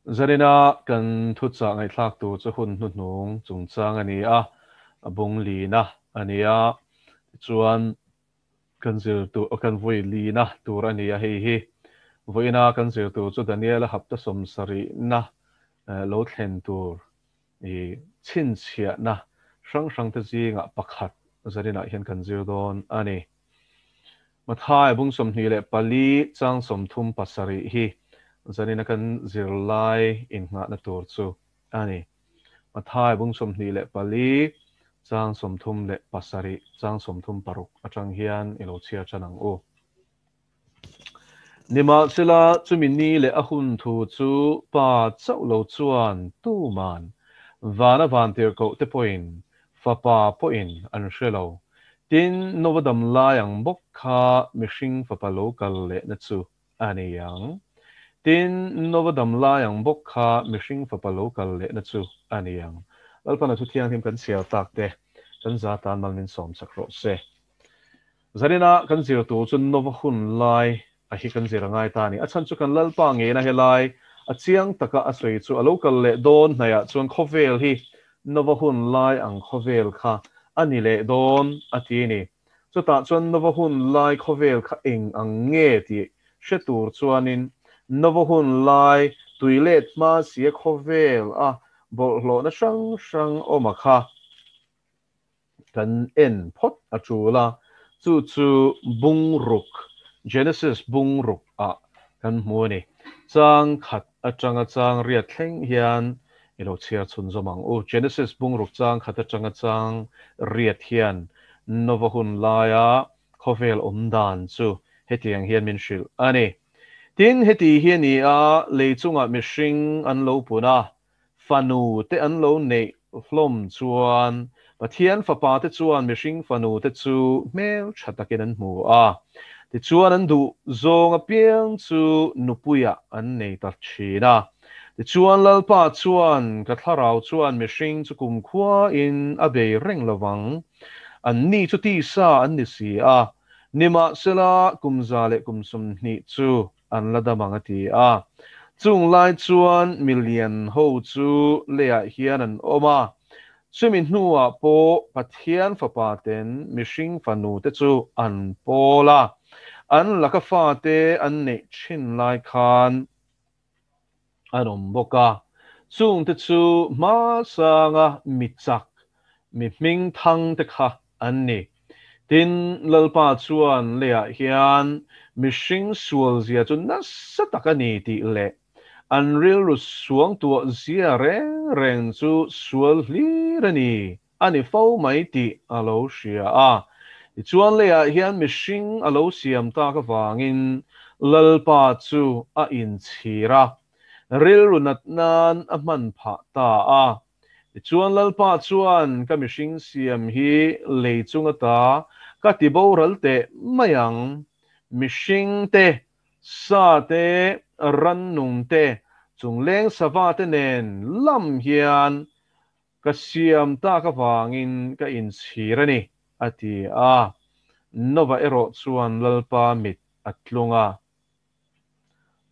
Zanina kan thuchah ngaihthlak tur chu hun hnuhnung chungchang a ni a, a bung lina a ni a, tichuan kan zir tur kan vawi lina tur a ni a hei hi. Vawiina kan zir tur chu Daniela hapta sawmsarihna lo thlen tur I chhinchhiahna hrang hrangte zingah pakhat zaninah hian kan zir dawn a ni. Mathai bung 24 chang 37 hi zanina kan zirlai innghahna tur chu a ni. Mathai bung 24 chang 37 chang 36 atang hian i lo chhiar tan ang u. Nimahsela, chumi ni leh a hun thu chu Pa chauh lo chuan tuman vana vantirhkoh te pawhin, Fapa pawhin an hre lo. Tin, Nova dam lai ang bawk kha mihring Fapa lo kal lehna chu a ni ang. Tin, Nova dam lai ang bawk kha mihring Fapa lo kal lehna chu a ni ang. Lalpana thu thianghlim kan chhiar tak te, kan za tan mal min sawm chak rawh se. Zanina kan zir tur chu Nova hun lai a hi kan zir a ngai ta a ni. A chhan chu kan Lalpa ngeina helai a chiang taka a sawi chu a lo kal leh dawn hnaihah chuan khawvel hi Nova hun lai ang khawvel kha a ni leh dawn a ti a ni. Chutah chuan Nova hun lai khawvel kha eng ang nge tih hre tur chuanin Nova hun lai tui let hma sia khawvel a bawlhhlawhna hrang hrang awm a kha Kan en phawt a tul a, chu chu bungruk, Genesis bungruk ah kan hmu a ni. Chang khat atanga chang riat thleng hian i lo chhiar chhunzawm ang u. Genesis bungruk chang khat atanga chang riat hian Nova hun laia khawvel awm dan chu hetiang hian min hrilh a ni. Tin, heti hi a ni a, lei chungah mihring an lo pun a, Fanu te an lo neih hlawm chuan Pathian fapa te chuan mihring fanu te chu hmel tha takin an hmu a, tichuan an duh zawng apiang chu nupuiah an nei ta thin a. Tichuan Lalpa chuan, Ka thlarau chuan mihring chu kumkhuain a bei reng lovang, an ni chu tisa an ni si a, nimahsela kum 120 chu an la dam ang a ti a. Chung lai chuan milian ho chu leiah hian an awm a, chumi hnuah pawh Pathian fapa ten mihring fanu te chu an pawl a, an laka fate an neih thin lai khan an awm bawk a. Chungte chu hmasanga mi chak, mi hming thang te kha an ni. Tin, Lalpa chuan leiah hian mihring sualzia chu nasa tak a ni tih leh an rilru suangtuah zia reng reng chu sual hlir a ni, a ni fo mai tih a lo hria a. Tichuan leiah hian mihring a lo siam tak avangin Lalpa chu a inchhir a, rilru nat nan a hman phah ta a. Tichuan Lalpa chuan ka mihring siam hi lei chung ata ka ti boral teh mai ang. Mihring te, sa te, rannung te, chungleng sava te nen lam hian ka siam tak avangin ka inchhir a ni, a ti a. Nova erawh chuan Lalpa mit a tlung a.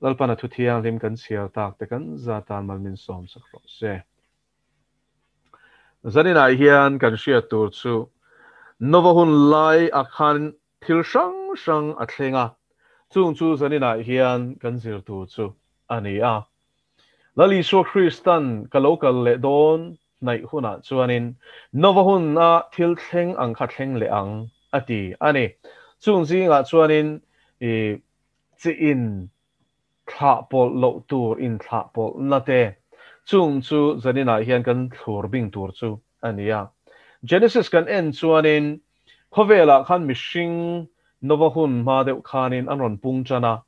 Lalpan a thu thianghlim kan chhiar tak te kan za tan mal min sawm sak rawh se. Zaninah hian kan hriat tur chu Nova hun lai ah khan thil hrang hrang a thleng a, chung chu zaninah hian kan zir tur chu a ni a. Lal Isua Kristan ka lo kal leh dawn hnaih hunah chuanin Nova huna thil thleng ang kha thleng leh ang a ti a ni. Chung zingah chuanin i chi in thlah pawlh loh tur inthlah pawlhna te, chung chu zaninah hian kan thlur bing tur chu a ni a. Genesis kan en chuanin khawvelah khan mihring Nova hun hma deuh khanin an rawn pung tan a,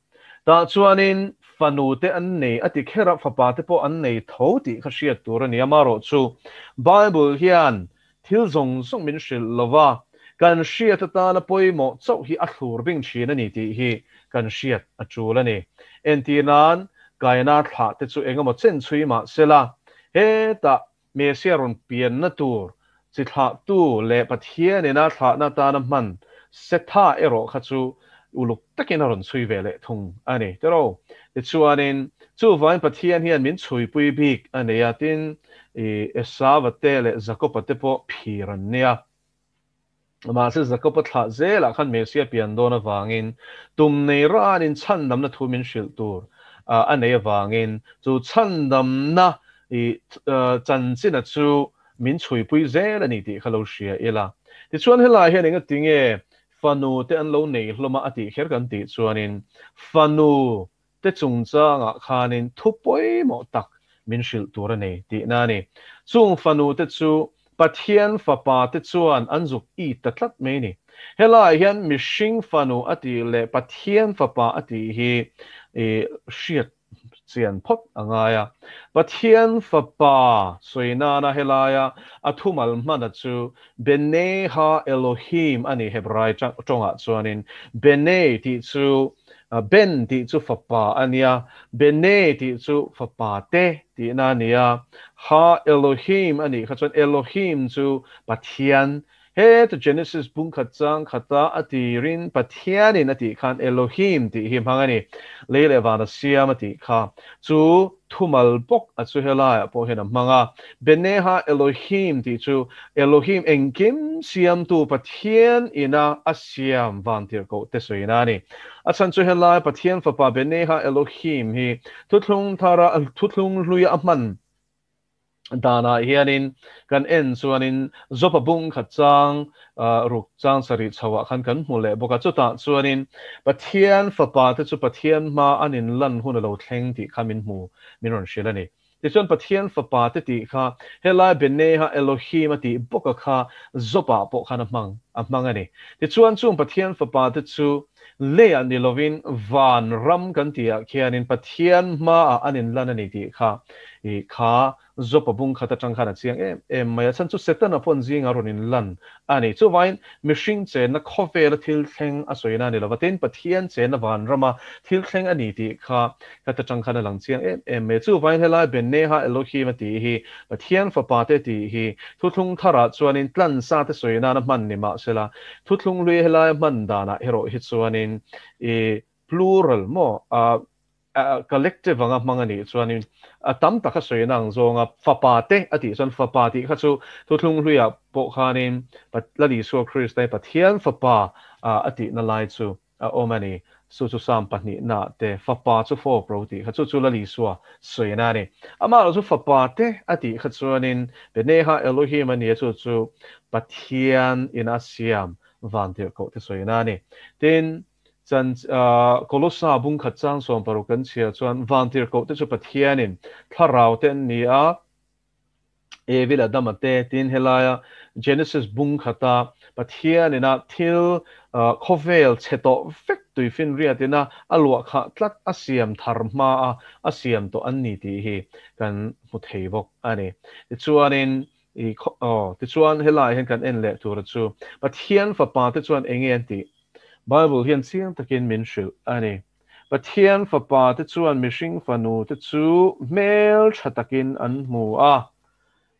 tah chuanin fanu te an nei a ti kher a, fapa te pawh an nei tho tih kha hriat tur a ni. Amaherawhchu Bible hian thil zawng zawng min hrilh lo va, kan hriat atana pawimawh chauh hi a thlur bing thin a ni tih hi kan hriat a tul a ni. Entir nan, Kaina thlah te chu engemaw chen chhui mah sela, hetah Mesia rawn pianna tur chi thlahtu leh Pathian ina thlahna atana hman Setha erawh kha chu Uluk takin a rawn chhui ve leh thung a ni tiraw. Tichuanin, chuvangin Pathian hian min chhuipui bik a nei a, tin, i Esava te leh Jakoba te pawh phir an nia. Mahse, Jakoba thlah zelah khan Messia pian dawn avangin tum nei ranin chhandamna thu min hrilh tur a nei avangin chu chhandamna i chanchina chu min chhuipui zel a ni tih kha lo hria ila. Tichuan, helai hian engatinge Fanu te an lo nei hlawm a a tih kher kan tih chuanin fanu te chungchangah khanin thu pawimawh tak min hrilh tur a nei tihna a ni. Chung fanu te chu Pathian fapa te chuan an zuk it ta tlat mai a ni. Helaiah hian mihring fanu a tih leh Pathian fapa a tih hi hriat chian phawt a ngai a. Pathian Fapa sawi nana helaia a thumal hmana chu Bene ha Elohim a ni Hebrai tawngah chuanin Bene tih chu Ben tih chu fapa a nia, Bene tih chu fapa te tihna a ni a, ha Elohim a nih kha chuan Elohim chu Pathian Heta Genesis bung khat chang khata a tirin Pathianin a tih khan Elohim tih hi hmang a ni. Lei leh van a siam a tih kha. Chu thumal bawk a chu helaiah pawh hian a hmang a. Beneha Elohim tih chu Elohim engkim siamtu Pathian ina a siam van tirhkoh te sawina a ni. A chhan chu helai Pathian fapa Beneha Elohim hi thuthlung thara thuthlung hluia a hman Danah hianin kan en chuanin Jopa bung khat chang ruk chang sarih chhoah khan kan hmu leh bawk a, chutah chuanin Pathian fapa te chu Pathian hma an inlan hun a lo thleng tih kha min hmu, min rawn hrilh a ni. Tichuan Pathian fapa te tih kha helai Beneha Elohim a tih bawka kha Jopa pawh khan a hmang a hmang a ni. Tichuan chung Pathian fapa te chu leiah ni lovin van ram kan tihah khianin Pathian hmaah an inlan a ni tih kha i kha Jopa bung khat atang khan a chiang em em mai a. Chhan chu Setana pawn zingah rawn inlan a ni. Chuvangin mihring chenna khawvela thil thleng a sawina a ni lova, tin Pathian chenna van rama thil thleng a ni tih kha khat atang khan a lang chiang em em mai a. Chuvangin helai Beneha Elohim a tih hi Pathian fapa te tih hi thuthlung tharah chuanin tlansa te sawi nana hman ni mahsela thuthlung hlui helaia hman danah erawh hi chuanin i plural maw a collective anga hmang a nih chuanin a tam taka sawi na ang zawnga fapa te a tih chuan fapa tih kha chu thuthlung hluiah pawh khanin Lal Isua Krista hi Pathian fapa a tihna lai chu a awm a ni. Chu chu Psalm pahnihna te, Fapa chu fawp ro tih kha chu chu Lal Isua sawina a ni. Amah erawh chu Fapa te a tih kha chuanin Beneha Elohim a ni a, chu chu Pathian in a siam van tirhkoh te sawina a ni. Tin, chan Kolossa bung khat chang 16 kan chhiar chuan van tirhkoh te chu Pathianin thlarau te an ni a, Evi leh Adama te tin helaia Genesis bung khata Pathian ina thil khawvel chhe tawh vek tuifinriat ina a luah khah tlat a siam thar hma a a siam tawh an ni tih hi kan hmu thei bawk a ni. Tichuanin i aw tichuan helaiah hian kan en leh tura chu Pathian fapa te chuan enge an tih? Bible hian chiang takin min hrilh a ni. Pathian fapa te chuan mihring fanu te chu hmel tha takin an hmu a.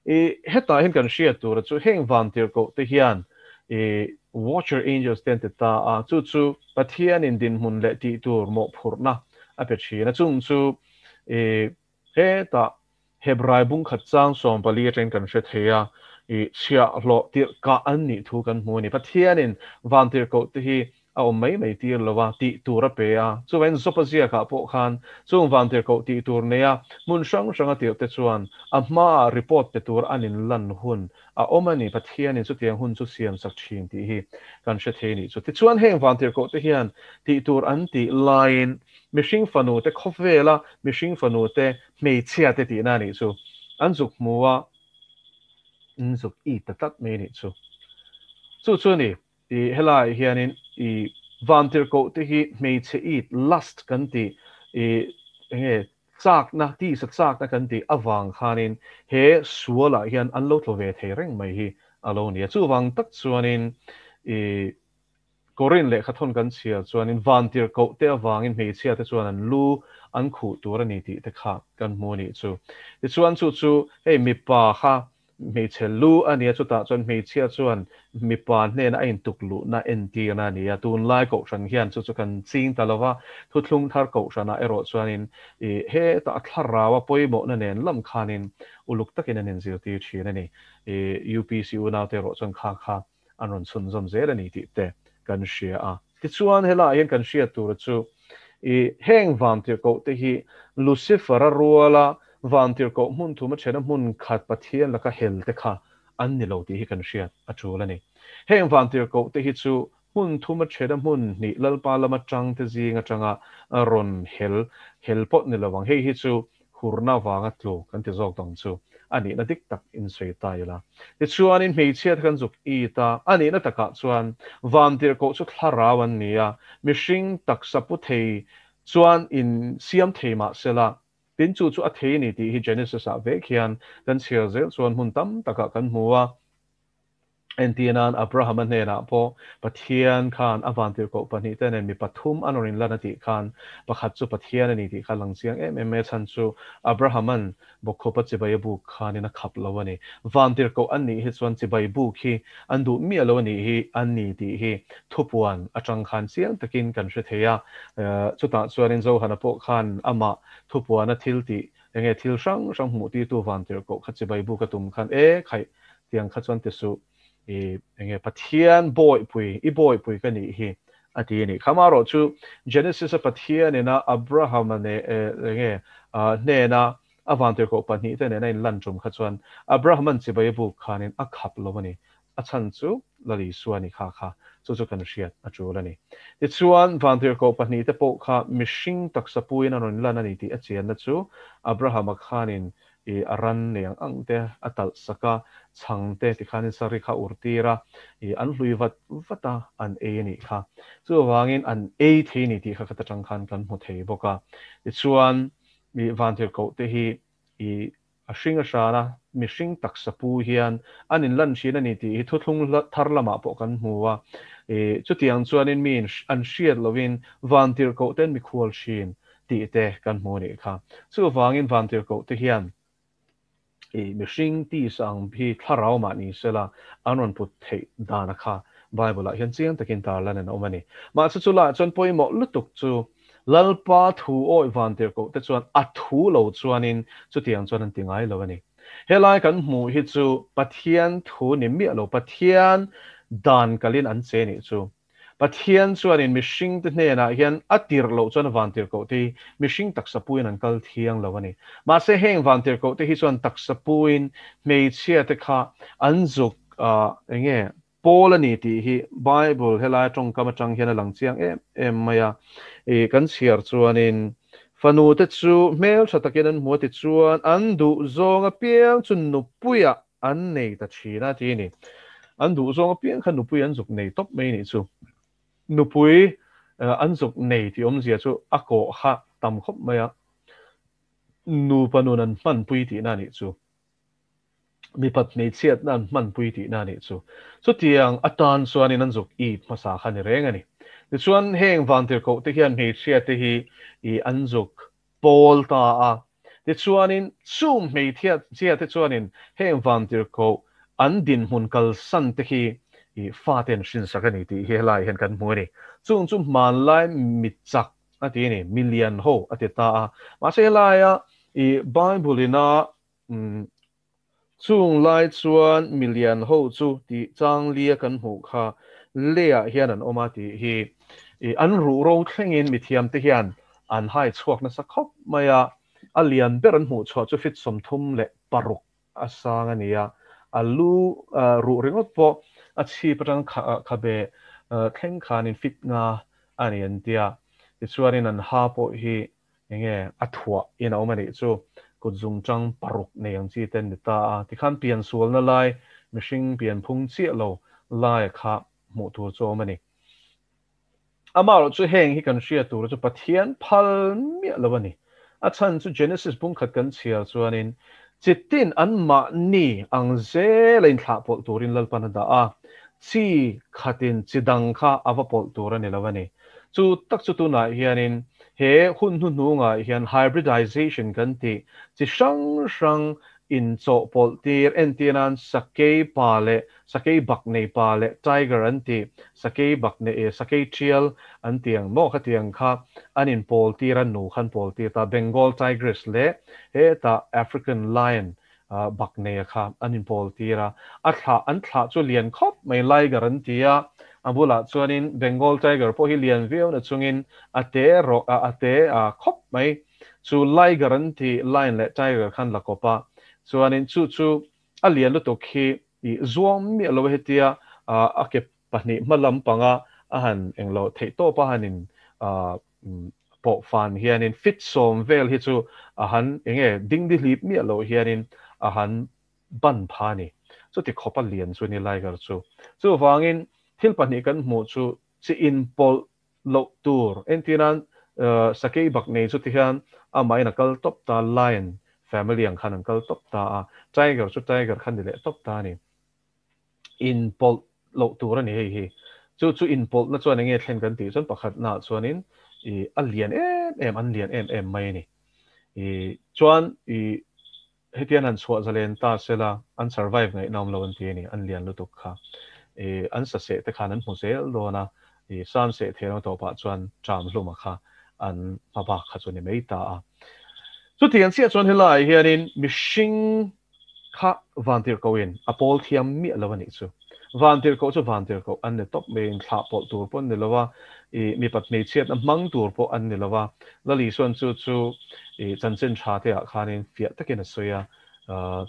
I hetah hian kan hriat tura chu heng vantirhkoh te hian i Watcher Angels te an ti ta a, chu chu Pathianin dinhmun leh tih tur mawhphurhna a pe thin a, chung chu i Hetah Hebrai bung khat chang 14 atangin kan hre thei a, i chhiahhlawh tirhkah an nih thu kan hmu a ni. Pathianin van tirhkoh te hi a awm mai mai tir lo a, tih tur a pe a. Chuvangin Jopa ziakah pawh khan chung van tirhkoh tih tur neia hmun hrang hranga tirh te chuan a hmaah report pe tur an inlan hun a awm a ni. Pathianin chutiang hun chu siam sak thin tih hi kan hre thei a nih chu. Tichuan heng van tirhkoh te hian tih tur an tih laiin Mihring fanu te khawvela mihring fanu te hmeichhia te tihna a nih chu. An zuk hmu a, an zuk it ta tlat mai a nih chu. Chu chu a ni, i helaiah hianin i vantirhkoh te hi hmeichhe it, lust, kan tih, i enge chakna, tisa chakna kan tih avang khanin he sualah hian an lo tlo ve thei reng mai hi a lo ni a. Chuvang tak chuanin i Korin lehkha thawn kan chhiar chuanin vantirhkoh te avangin hmeichhia te chuan an lu an khuh tur a ni tih te kha kan hmu a nih chu. Tichuan chu chu hei mipa kha Hmeichhe lu a nia, chutah chuan hmeichhia chuan mipa hnena a intukluhna entirna a ni a. Tunlai kohhran hian chu chu kan ching ta lova, thuthlung thar kohhranah erawh chuanin i hetah a thlarau a pawimawhna nen lam khanin uluk takin an inzirtir thin a ni. I UPC unaute erawh chuan kha kha an rawn chhunzawm zel a ni tih te kan hria a. Tichuan helaiah hian kan hriat tura chu i heng vantirhkohte hi Lucifer-a ruala vantirhkoh hmun thuma thena hmun khat Pathian laka hel te kha an ni lo tih hi kan hriat a tul a ni. Heng vantirhkohte hi chu hmun thuma thena hmun hnih Lalpa lama tangte zing atanga rawn hel, hel pawh ni lo ang. Hei hi chu hurna vanga tlu kan ti zawk dang chu a nihna dik tak in sawi ta ila. Tichuanin hmeichhia te kan zuk it a, a nihna takah chuan vantirhkoh chu thlarau an ni a, mihring taksa pu thei chuan in siam thei mah sela, tin chu chu a thei a ni tih hi Genesis ah vek hian kan chhiar zel chuan hmun tam takah kan hmu a. Entirnan, Abrahama hnenah pawh Pathian khan a vantirhkoh pahnihte nen mi pathum an rawn inlan a tih khan pakhat chu Pathian a ni tih kha a lang chiang em em mai a chhan chu Abrahama'n bawkkhupa chibai a buk khanin a khap lo a ni. Vantirhkoh an nih hi chuan chibai buk hi an duh miah lo a nih hi an ni tih hi thupuan atang khan chiang takin kan hre thei a. Chutah chuanin Johana pawh khan amah thupuana thil tih enge thil hrang hrang hmuh tirtu vantirhkoh kha chibai buk a tum khan e khaih Tiang kha chuan ti suh, i enge Pathian bawihpui, i bawihpui ka nih hi, a ti a ni. Khama erawh chu Genesis-a Pathian ina Abraham-a ne enge hnena a vantirhkoh pahnihte nena inlan tum kha chuan Abraham-a'n chibai a buk khanin a khap lo a ni. A chhan chu Lal Isua a ni kha kha, chu chu kan hriat a tul a ni. Tichuan, vantirhkoh pahnihte pawh kha mihring taksa puiin a rawn lan a ni tih a chianna chu Abraham-a khanin I a ran nei ang ang te a talh sak a, chhang te tikhanin sari kha ur tir a, i an hlui vat vat a, an ei a nih kha. Chuvangin an ei thei a ni tih kha khat atang khan kan hmu thei bawk a. Tichuan, i vantirhkoh te hi i a hring a hran a, mihring taksa pu hian an inlan thin a ni tih hi thuthlung thar lamah pawh kan hmu a. I chutiang chuanin miin an hriat lovin vantirhkoh ten mikhual thin tih te kan hmu a nih kha. Chuvangin vantirhkoh te hian i mihring tisa ang hi thlarau mah ni sela an rawn put theih dana kha Bible ah hian chiang takin tarlan an awm a ni. Mahse chu lah chuan pawimawh lutuk chu Lalpa thu awih vantirhkoh te chuan a thu lo chuanin chutiang chuan an ti ngai lo a ni. Helai kan hmuh hi chu Pathian thu ni miah lo, Pathian dan kalin an che nih chu. Pathian chuanin mihringte hnenah hian a tirh loh chuan vantirhkohte hi mihring taksa puiin an kal thiang lo a ni. Mahse heng vantirhkohte hi chuan taksa puiin hmeichhiate kha an zuk eng nge pawl a ni tih hi Bible helai tawngkam atang hian a lang chiang em em mai a. I kan chhiar chuanin fanute chu hmeltha takin an hmu a tichuan an duh zawng apiang chu nupuiah An nei ta thin a ti a ni. An duh zawng apiang kha nupui an zuk nei tawp mai nih chu. Nupui an zuk nei tih awmzia chu a kawh kha tam khawp mai a, nupa nun an hmanpui tihna a nih chu. Mipat hmeichhiatna an hmanpui tihna a nih chu. Chutiang atan chuanin an zuk it hmasa kha ni reng a ni. Tichuan heng vantirhkoh te hian hmeichhia te hi i an zuk pawl ta a. Tichuanin, chung hmeichhia te chuanin heng vantirhkoh an dinhmun kalsan te khi i fate an hrinsak a ni tih hi helaiah hian kan hmu a ni. Chung chu hmanlai mi chak a ti a ni, mi lian ho a ti ta a. Mahse helaia i Bible ina chung lai chuan mi lian ho chu tih chang lia kan hmuh kha leiah hian an awm a tih hi i an ruhro thlengin mithiamte hian an hai chhuak nasa khawp mai a, a lian ber an hmuh chhuah chu fit 36 a sang a ni a, a lu ruh ringawt pawh a chhip atang khabe thleng khanin fit 5 a ni an tia, tichuanin an ha pawh hi Enge a thuah in a awm a nih chu, kut zungchang 6 nei ang chi te an ni ta a, tikhan piansualna lai, mihring pianphung chiah lo laia kha hmuh tur chu a awm a ni. Amaherawh chu heng hi kan hriat tur chu Pathian phal miah lo a ni. A chhan chu Genesis bungkhat kan chhiar chuanin chitin anmahni ang zela inthlah pawlh turin Lalpan a dah a, chi khatin chi dang kha a va pawlh tur a ni lo a ni. Chu tak chu tunah hianin he hun hnuhnungah hian hybridization kan tih chi hrang hrang Inchawhpawlh tir entir nan sakei pa leh sakei bak nei pa leh tiger an tih sakei bak nei eh sakei tial an tih ang maw khatiang kha an inpawl tir a nu khan pawl tir ta Bengal tigress leh hetah African lion bak nei a kha an inpawl tir a a thlah an thlah chu lian khawp mai liger an ti a a bulah chuanin Bengal tiger pawh hi lian viau na chungin a te rawh a te khawp mai. Chu Liger an tih Lion leh Tiger khan la kawp a, chuanin chu chu a lian lutuk hi i zuam miah lo a hetia a ke pahnih hma lampanga a han englo theih tawp a han in pawh fan hianin fit sawm vel hi chu a han enge dingdi hlip miah loh hianin a han ban pha a ni. Chuti khawp a lian chu ni Liger chu. Chuvangin thil pahnih kan hmuh chu chi inpawlh loh tur. Entirnan, sakei bak nei chu tihian amahin a kal tawp ta, lion family ang khan an kal tawp ta a, tiger chu tiger khan ni leh tawp ta a ni. Inpawlh loh tur a ni hei hi. Chu chu inpawlhna chuan enge thlen kan tih chuan pakhatnaah chuanin i a lian em em, an lian em em mai a ni. I chuan i hetian han chhuah zalen ta sela an survive ngaihna awm lo an ti a ni, an lian lutuk kha. I an saseh te khan an hmu zel dawn a, i sam seh thei rang tawpah chuan ṭam hluma kha an hma bak kha chu ni mai ta a. Chutiang chiah chuan helaiah hianin mihring kha vantirhkohin a pawl thiam miah lo a nih chu. Vantirhkoh chu vantirhkoh an ni tawp mai, inthlah pawlh tur pawh an ni lo a, i mipat hmeichhiatna hmang tur pawh an ni lo a. Lalisuan chu chu i chanchin tha te ah khanin fiah takin a sawi a,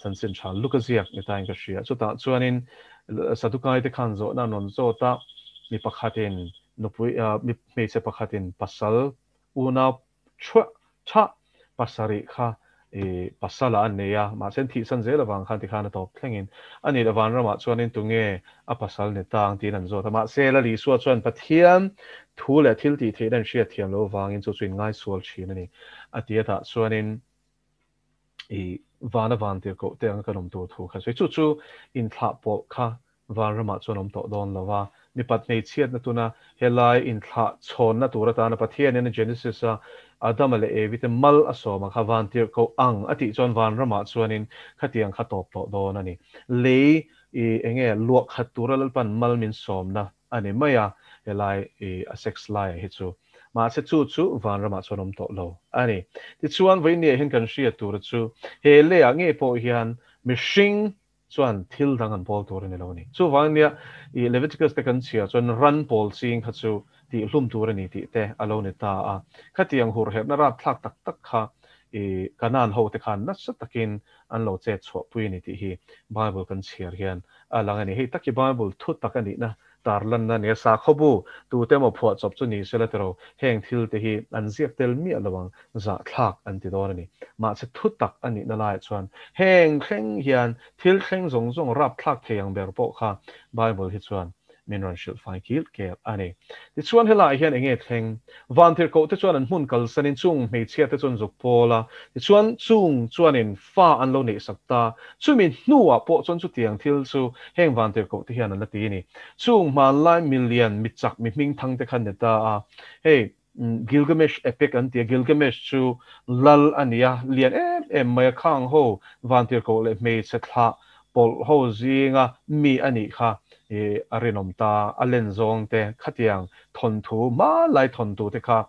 chanchin tha luk a ziak ni tain ka hria. Chutah chuanin Sadukai te khan zawhna an rawn zawt a, mi pakhatin nupui, mi hmeichhe pakhatin pasal unau Thuah tha pasarih kha i pasal ah an nei a, mahse an thihsan zel avang khan tikhan a tawp thlengin a nih leh vanramah chuanin tunge a pasal ni ta ang tiin an zawt a, mahse Lalisua chuan Pathian thu leh thil tih theihna an hriat thiam loh avangin chu chu in ngaisual thin a ni a ti a tah chuanin i vana van tirhkoh te anga kan awm tur thu kha sawi chu chu inthlah pawlh kha Vanramah chuan awm tawh dawn lo a, mipat hmeichhiatna tuna helai inthlah chhawnna tur atana Pathianin a Genesis a Adama leh Evi te mal a sawm a kha vantirhkoh ang a tih chuan vanramah chuanin khatiang kha tawp tawh dawn a ni. Lei i enge luah khat tura Lalpan mal min sawmna a ni mai a, helai i a sex laia hi chu. Mahse chu chu vanramah chuan awm tawh lo a ni. Tichuan vawinia hian kan hriat tura chu he leiah ngei pawh hian mihring chuan thil dang an pawl tur a ni lo a ni. Chuvang nia i Leviticus te kan chhiar chuan ran pawl ching kha chu tihhlum tur a ni tih te a lo ni ta a. Khatiang hurherhna rapthlak tak tak kha i Kanaan ho te khan nasa takin an lo chet chhuahpui a ni tih hi Bible kan chhiar hian a lang a ni. Hei tak hi Bible thu tak a nihna Tarlanna nia sakhaw bu tute emaw phuahchawp chu ni sela tiro, heng thil te hi an ziak tel miah lo ang, zahthlak an ti dawn a ni. Mahse thutak a nihna laiah chuan heng thleng hian thil thleng zawng zawng rapthlak thei ang ber pawh kha Bible hi chuan min rawn hrilh fai kil kel a ni. Tichuan helaiah hian enge thleng? Vantirhkoh te chuan an hmun kalsanin chung hmeichhia te chu an zuk pawl a, tichuan chung chuanin fa an lo neihsak ta. Chumi hnuah pawh chuan chutiang thil chu heng vantirhkoh te hian an la ti a ni. Chung hmanlai milian, mi chak, mi hmingthang te khan ni ta a. Hei Gilgamesh epic an ti a, Gilgamesh chu lal a ni a, lian em em mai a, khang ho vantirhkoh leh hmeichhe thlah pawlh ho zinga mi a nih kha a rinawm ta. A len zawng te khatiang thawnthu hmanlai thawnthu te kha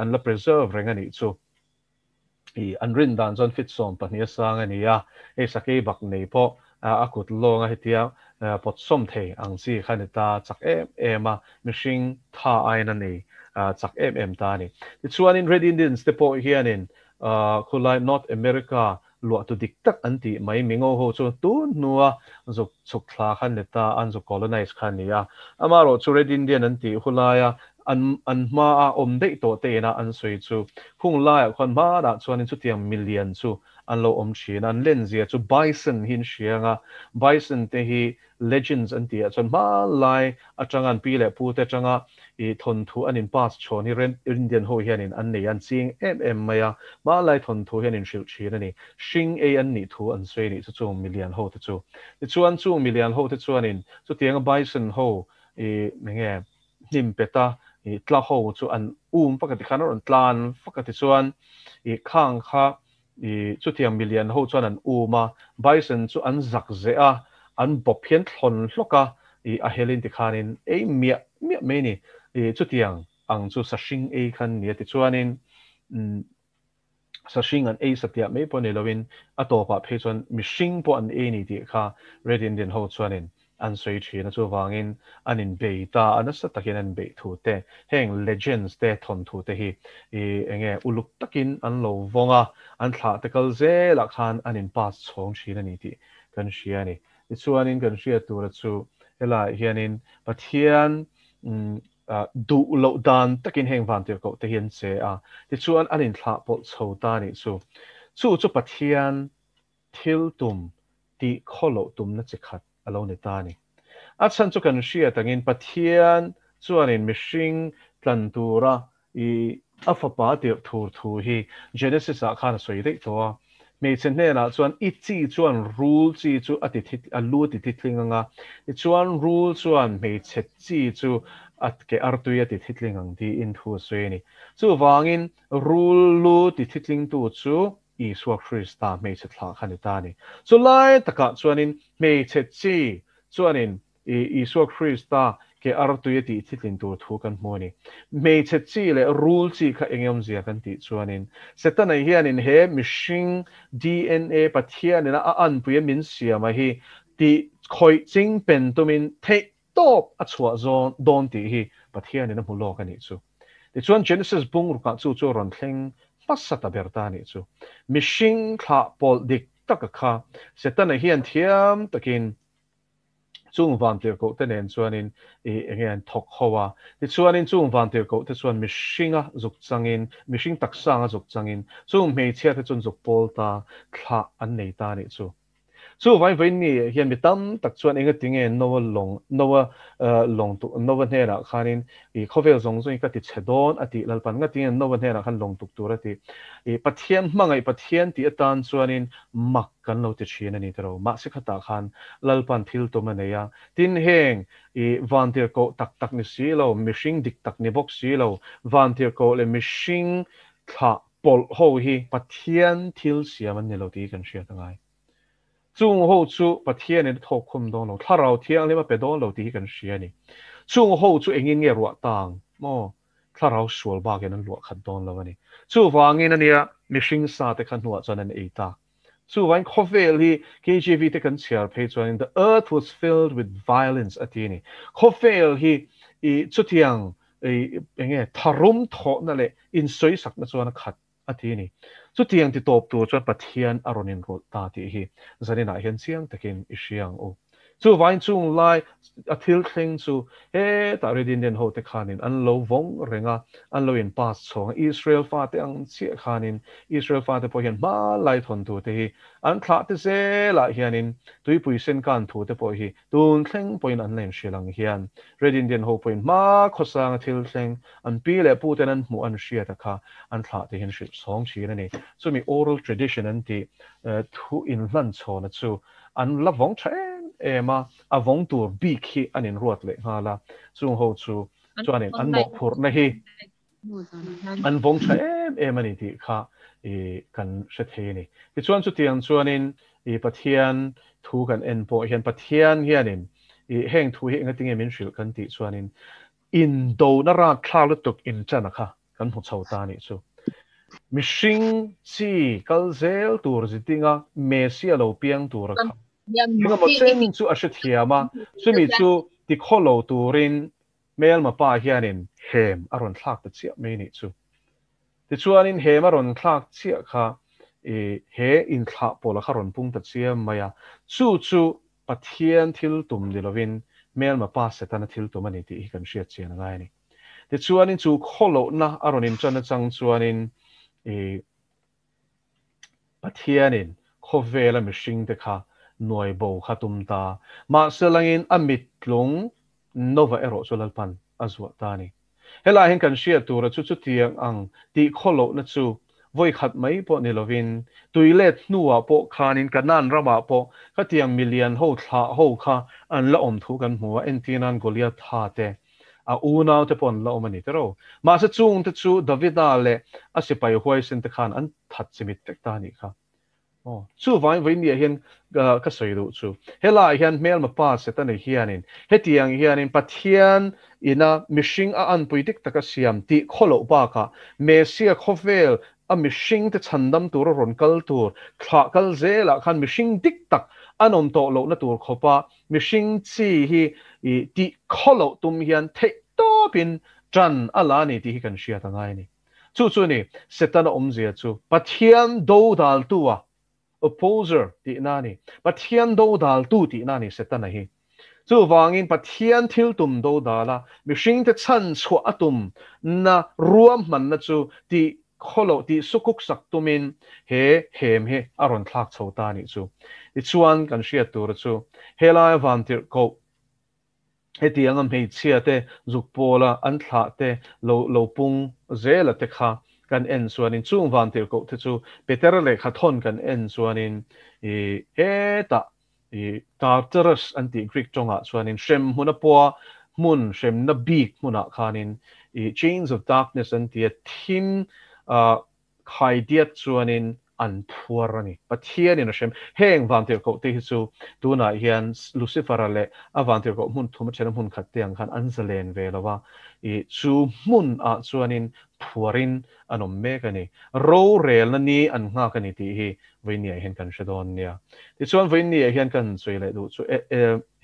an la preserve reng a nih chu. I an rin dan chuan fit 12 a sang a ni a, hei sakei bak nei pawh a kut lawnga hetia pawt sawm thei ang chi kha ni ta chak em em a, mihring tha aiin a nei chak em em ta a ni. Tichuanin Red Indians te pawh hianin khulai North America luahtu dik tak an tih mai mingo ho chu tun hnua zuk chhuk thla kha ni ta, an zuk colonize kha a ni a. Amaherawhchu chu Red Indian an tih hulaia An an hmaa awm daih tawh te ina an sawi chu hung laiah khuan hmanah chuanin chutiang milian chu an lo awm thin a, an lenzia chu bison hi an hria ang a, bison te hi legends an tih ah chuan hmanlai atanga an pi leh pu te atanga i thawnthu an in pass chhawn hi Red Indian ho hianin an nei a, an ching em em mai a, hmanlai thawnthu hian in hrilh thin a ni. Hring ei an nih thu an sawi a nih chu chung milian ho te chu. Tichuan chung milian ho te chuanin chutianga bison ho i enge hnim pet a, i tla ho chu an um vak a ti khan a rawn tlan vak a ti chuan i khang kha I chutiang milian ho chuan an um a, bison chu an zak zeh a, an bawp hian thlawn hlawk a, i a helin tikhanin ei miah miah mai ni. I chutiang ang chu sahring ei khan nia tichuanin sahring an ei satliah mai pawh ni loin a tawpah phei chuan mihring pawh an ei ni tih kha Red Indian ho chuanin an sawi thin a, chuvangin an inbei ta a, nasa takin an inbeih thu te, heng legends te thawnthu te hi i enge uluk takin an lo vawng a, an thlah te kal zelah khan an in pass chhawng thin a ni tih kan hria a ni. Tichuanin kan hriat tura chu helaiah hianin Pathian duh loh dan takin heng vantirhkoh te hi an che a, tichuan an inthlah pawlh chho ta a nih chu. Chu chu Pathian thil tum tih khaw loh tumna chi khat a lo ni ta a ni. A chhan chu kan hriat angin Pathian chuanin mihring tlan tura i a fapa tirh thur thu hi Genesis ah khan a sawi daih tawh a. Hmeichhe hnenah chuan i chi chuan rul chi chu a ti thi a lu a ti thitling ang a, tichuan rul chuan hmeichhe chi chu a ke artui a ti thitling ang tiin thu a sawi a ni. Chuvangin rul lu ti thitlingtu chu Isua Krista hmeichhe thlah kha ni ta a ni. Chu lai takah chuanin hmeichhe chi chuanin Isua Krista ke artui a tih thitlin tur thu kan hmu a ni. Hmeichhe chi leh rul chi kha eng awmzia kan tih chuanin Setana hianin he mihring DNA Pathianin a anpuia min siama hi tih khawih ching pen tumin theih tawp a chhuah zawn dawn tih hi Pathianin a hmu lawk a nih chu. Tichuan Genesis bung rukah chu chu a rawn thleng hmasa ta ber ta a nih chu. Mihring thlah pawlh dik taka kha Setana hian thiam takin chung vantirhkoh te nen chuanin i enge an thawk ho a. Tichuanin chung vantirhkoh te chuan mihringa zuk changin, mihring taksanga zuk changin chung hmeichhia te chuan zuk pawl ta thlah an nei ta a nih chu. Chu vai vawiin ni hian mi tam tak chuan engati nge Noa lawng, Noa lawng tuk, Noa hnenah khanin i khawvel zawng zawng hi ka ti chhe dawn a tih Lalpan ngati nge Noa hnenah khan lawng tuk tur a tih? I Pathian hmangaih Pathian tih atan chuanin mak kan lo ti thin a ni tiro. Mahse khatah khan Lalpan thil tum a nei a, tin heng i vantirhkoh tak tak ni si lo, mihring dik tak ni bawk si lo, vantirhkoh leh mihring thlah Pawlh ho hi Pathian thil siam an ni lo tih hi kan hriat a ngai. Chung ho chu Pathianin a thawk khum dawn lo, Thlarau Thianghlim a pe dawn lo tih hi kan hria a ni. Chung ho chu engin nge ruah tang maw? Thlarau sual bakin an luah khat dawn lo a ni. Chuvangin a nia mihring sa te kha hnuah chuan an ei ta. Chuvangin khawvel hi KJV te kan chhiar phei chuanin the earth was filled with violence a ti a ni. Khawvel hi i chutiang i enge tharum thawhna leh insawisakna chuan a khat a ti a ni. Chutiang ti tawp tur chuan Pathian a rawn inrawlh ta tih hi zaninah hian chiang takin i hria ang u. Chuvangin chung lai a thil thleng chu hetah Red Indian ho te khanin an lo vawng reng a, an lo in pass chhawng a, Israel fate ang chiah khanin Israel fate pawh hian hmanlai thawntu te hi an thlah te zelah hianin tuipui sen kan thu te pawh hi tun thleng pawhin an la inhrilh ang hian Red Indian ho pawhin hma khawsanga thil thleng an pi leh pu ten an hmuh an hriat a kha an thlah te hian hrilh chhawng thin a ni. Chumi oral tradition an tih thu inhlan chhawna chu An la vawng tha em em a, a vawng tur bik hi an inruat leh nghal a, chung ho chu chuanin an mawhphurhna hi an vawng tha em em a ni tih kha i kan hre thei a ni. Tichuan chutiang chuanin i Pathian thu kan en pawh hian Pathian hianin i heng thu hi engatinge min hrilh kan tih chuanin indona rakthlak lutuk inṭana kha kan hmu chho ta nih chu. Mihring chi kal zel tur zitinga Messia lo piang tura kha engemaw chen chu a hrethiam a, chumi chu tikhaw lo turin hmelma pa hianin hem a rawn thlak ta chiah mai nih chu. Tichuanin hem a rawn thlak chiah kha i he inthlah pawla kha rawn pung ta chiam mai a, chu chu Pathian thil tum ni lovin hmelma pa Setana thil tum a ni tih hi kan hriat chian a ngai a ni. Tichuanin chu khawlohna a rawn inṭan atang chuanin i Pathianin khawvela mihringte kha nuai bo kha tum ta. Mahse langin a mittlung Nova erawh chu Lalpan a zuah ta a ni. Helaiah hian kan hriat tura chu chutiang ang tih khawlohna chu vawi khat mai pawh ni lovin tui let hnuah pawh khanin Kanaan ramah pawh khatiang milian ho thlah ho kha an la awm thu kan hmu a, entirnan Goliatha te. A unaute pawh an la awm a ni tiraw? Mahse chungte chu Davida leh a sipai huaisen te khan an that chimit vek ta a nih kha. Aw, chuvangin vawiin hian ka sawi duh chu, helaiah hian hmelma pa Setana hianin hetiang hianin Pathian ina mihring a anpui dik taka siam tih khawloh bakah Messia khawvel a mihringte chhandam tura rawn kal tur thlah kal zelah khan mihring dik tak an awm tawh lohna tur khawpa mihring chi hi tih khawloh tum hian theih tawpin ṭan a la a ni tih hi kan hriat a ngai a ni. Chu chu ni, Setana awmzia chu Pathian dodaltu a, opposer, tihna a ni. Pathian dodaltu tihna a ni Setana hi. Chuvangin Pathian thil tum dodal a, mihringte chhan chhuah a tum na ruahmanna chu tih khawloh, tih sukuk sak tumin he hem hi a rawn thlak chho ta a nih chu. Tichuan kan hriat tura chu helai vantirhkoh Hetianga hmeichhia te zuk pawla an thlah te lo lo pung zela te kha kan en chuanin chung vantirhkoh te chu Petera lehkha thawn kan en chuanin i hetah i Tartarus an tih Greek tawngah chuanin hrem hmuna pawha hmun hremna bik hmunah khanin i chains of darkness an tia thim ah Khaidiat chuanin an phuar a ni. Pathianin a hrem. Heng vantirhkohte hi chu tunah hian Lucifer-a leh a vantirhkoh hmun thum a thena hmun khat te ang khan an zalen ve lo a, i chu hmunah chuanin phuarin an awm mek a ni. Rorelna ni an nghak a ni tih hi vawiinniah hian kan hre dawn nia. Tichuan vawiinniah hian kan sawi leh duh chu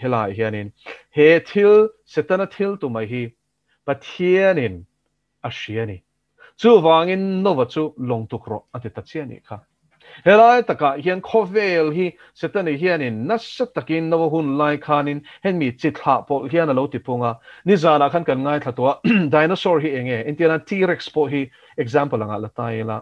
helaiah hianin he thil Setana thil tumah hi Pathianin a hria a ni. Chuvangin Nova chu lawng tuk rawh a ti ta chiah nih kha. Helai takah hian khawvel hi Setani hianin nasa takin Nova hun lai khanin hemi chi thlah pawlh hian a lo ti pung a. Nizanah khan kan ngaithla tawh a, dinosaur hi eng nge? Intiana T-rex pawh hi example angah la ta ila.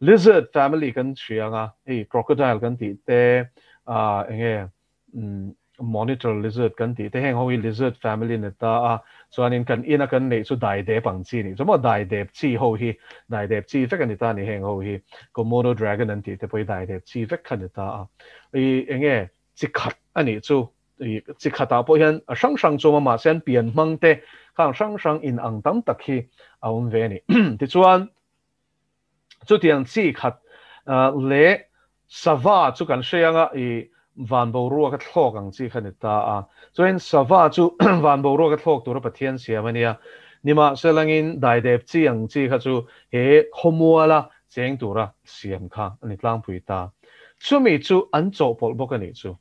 Lizard family kan hria anga, hei crocodile kan tih te, eng nge Monitor lizard kan tih te heng ho hi lizard family ni ta a, chuanin kan ina kan neih chu daidep ang chi nih chu maw, daidep chi ho hi daidep chi vek a ni ta a ni heng ho hi, Komodo dragon an tih te pawh hi daidep chi vek kha ni ta a, i enge chi khat a nih chu, i chi khatah pawh hian a hrang hrang chu a awm a mahse an pian hmang te khang hrang hrang in ang tam tak hi a awm ve a ni. Tichuan Chutiang chi khat leh sava chu kan hre anga i van boruak a thlawk ang chi kha ni ta a. Chuan sava chu van boruak a thlawk tura Pathian siam a nia. Nimahselangin daidep chi ang chi kha chu he khawmuala cheng tura siam kha a ni tlangpui ta. Chumi chu an chawhpawlh bawk a nih chu.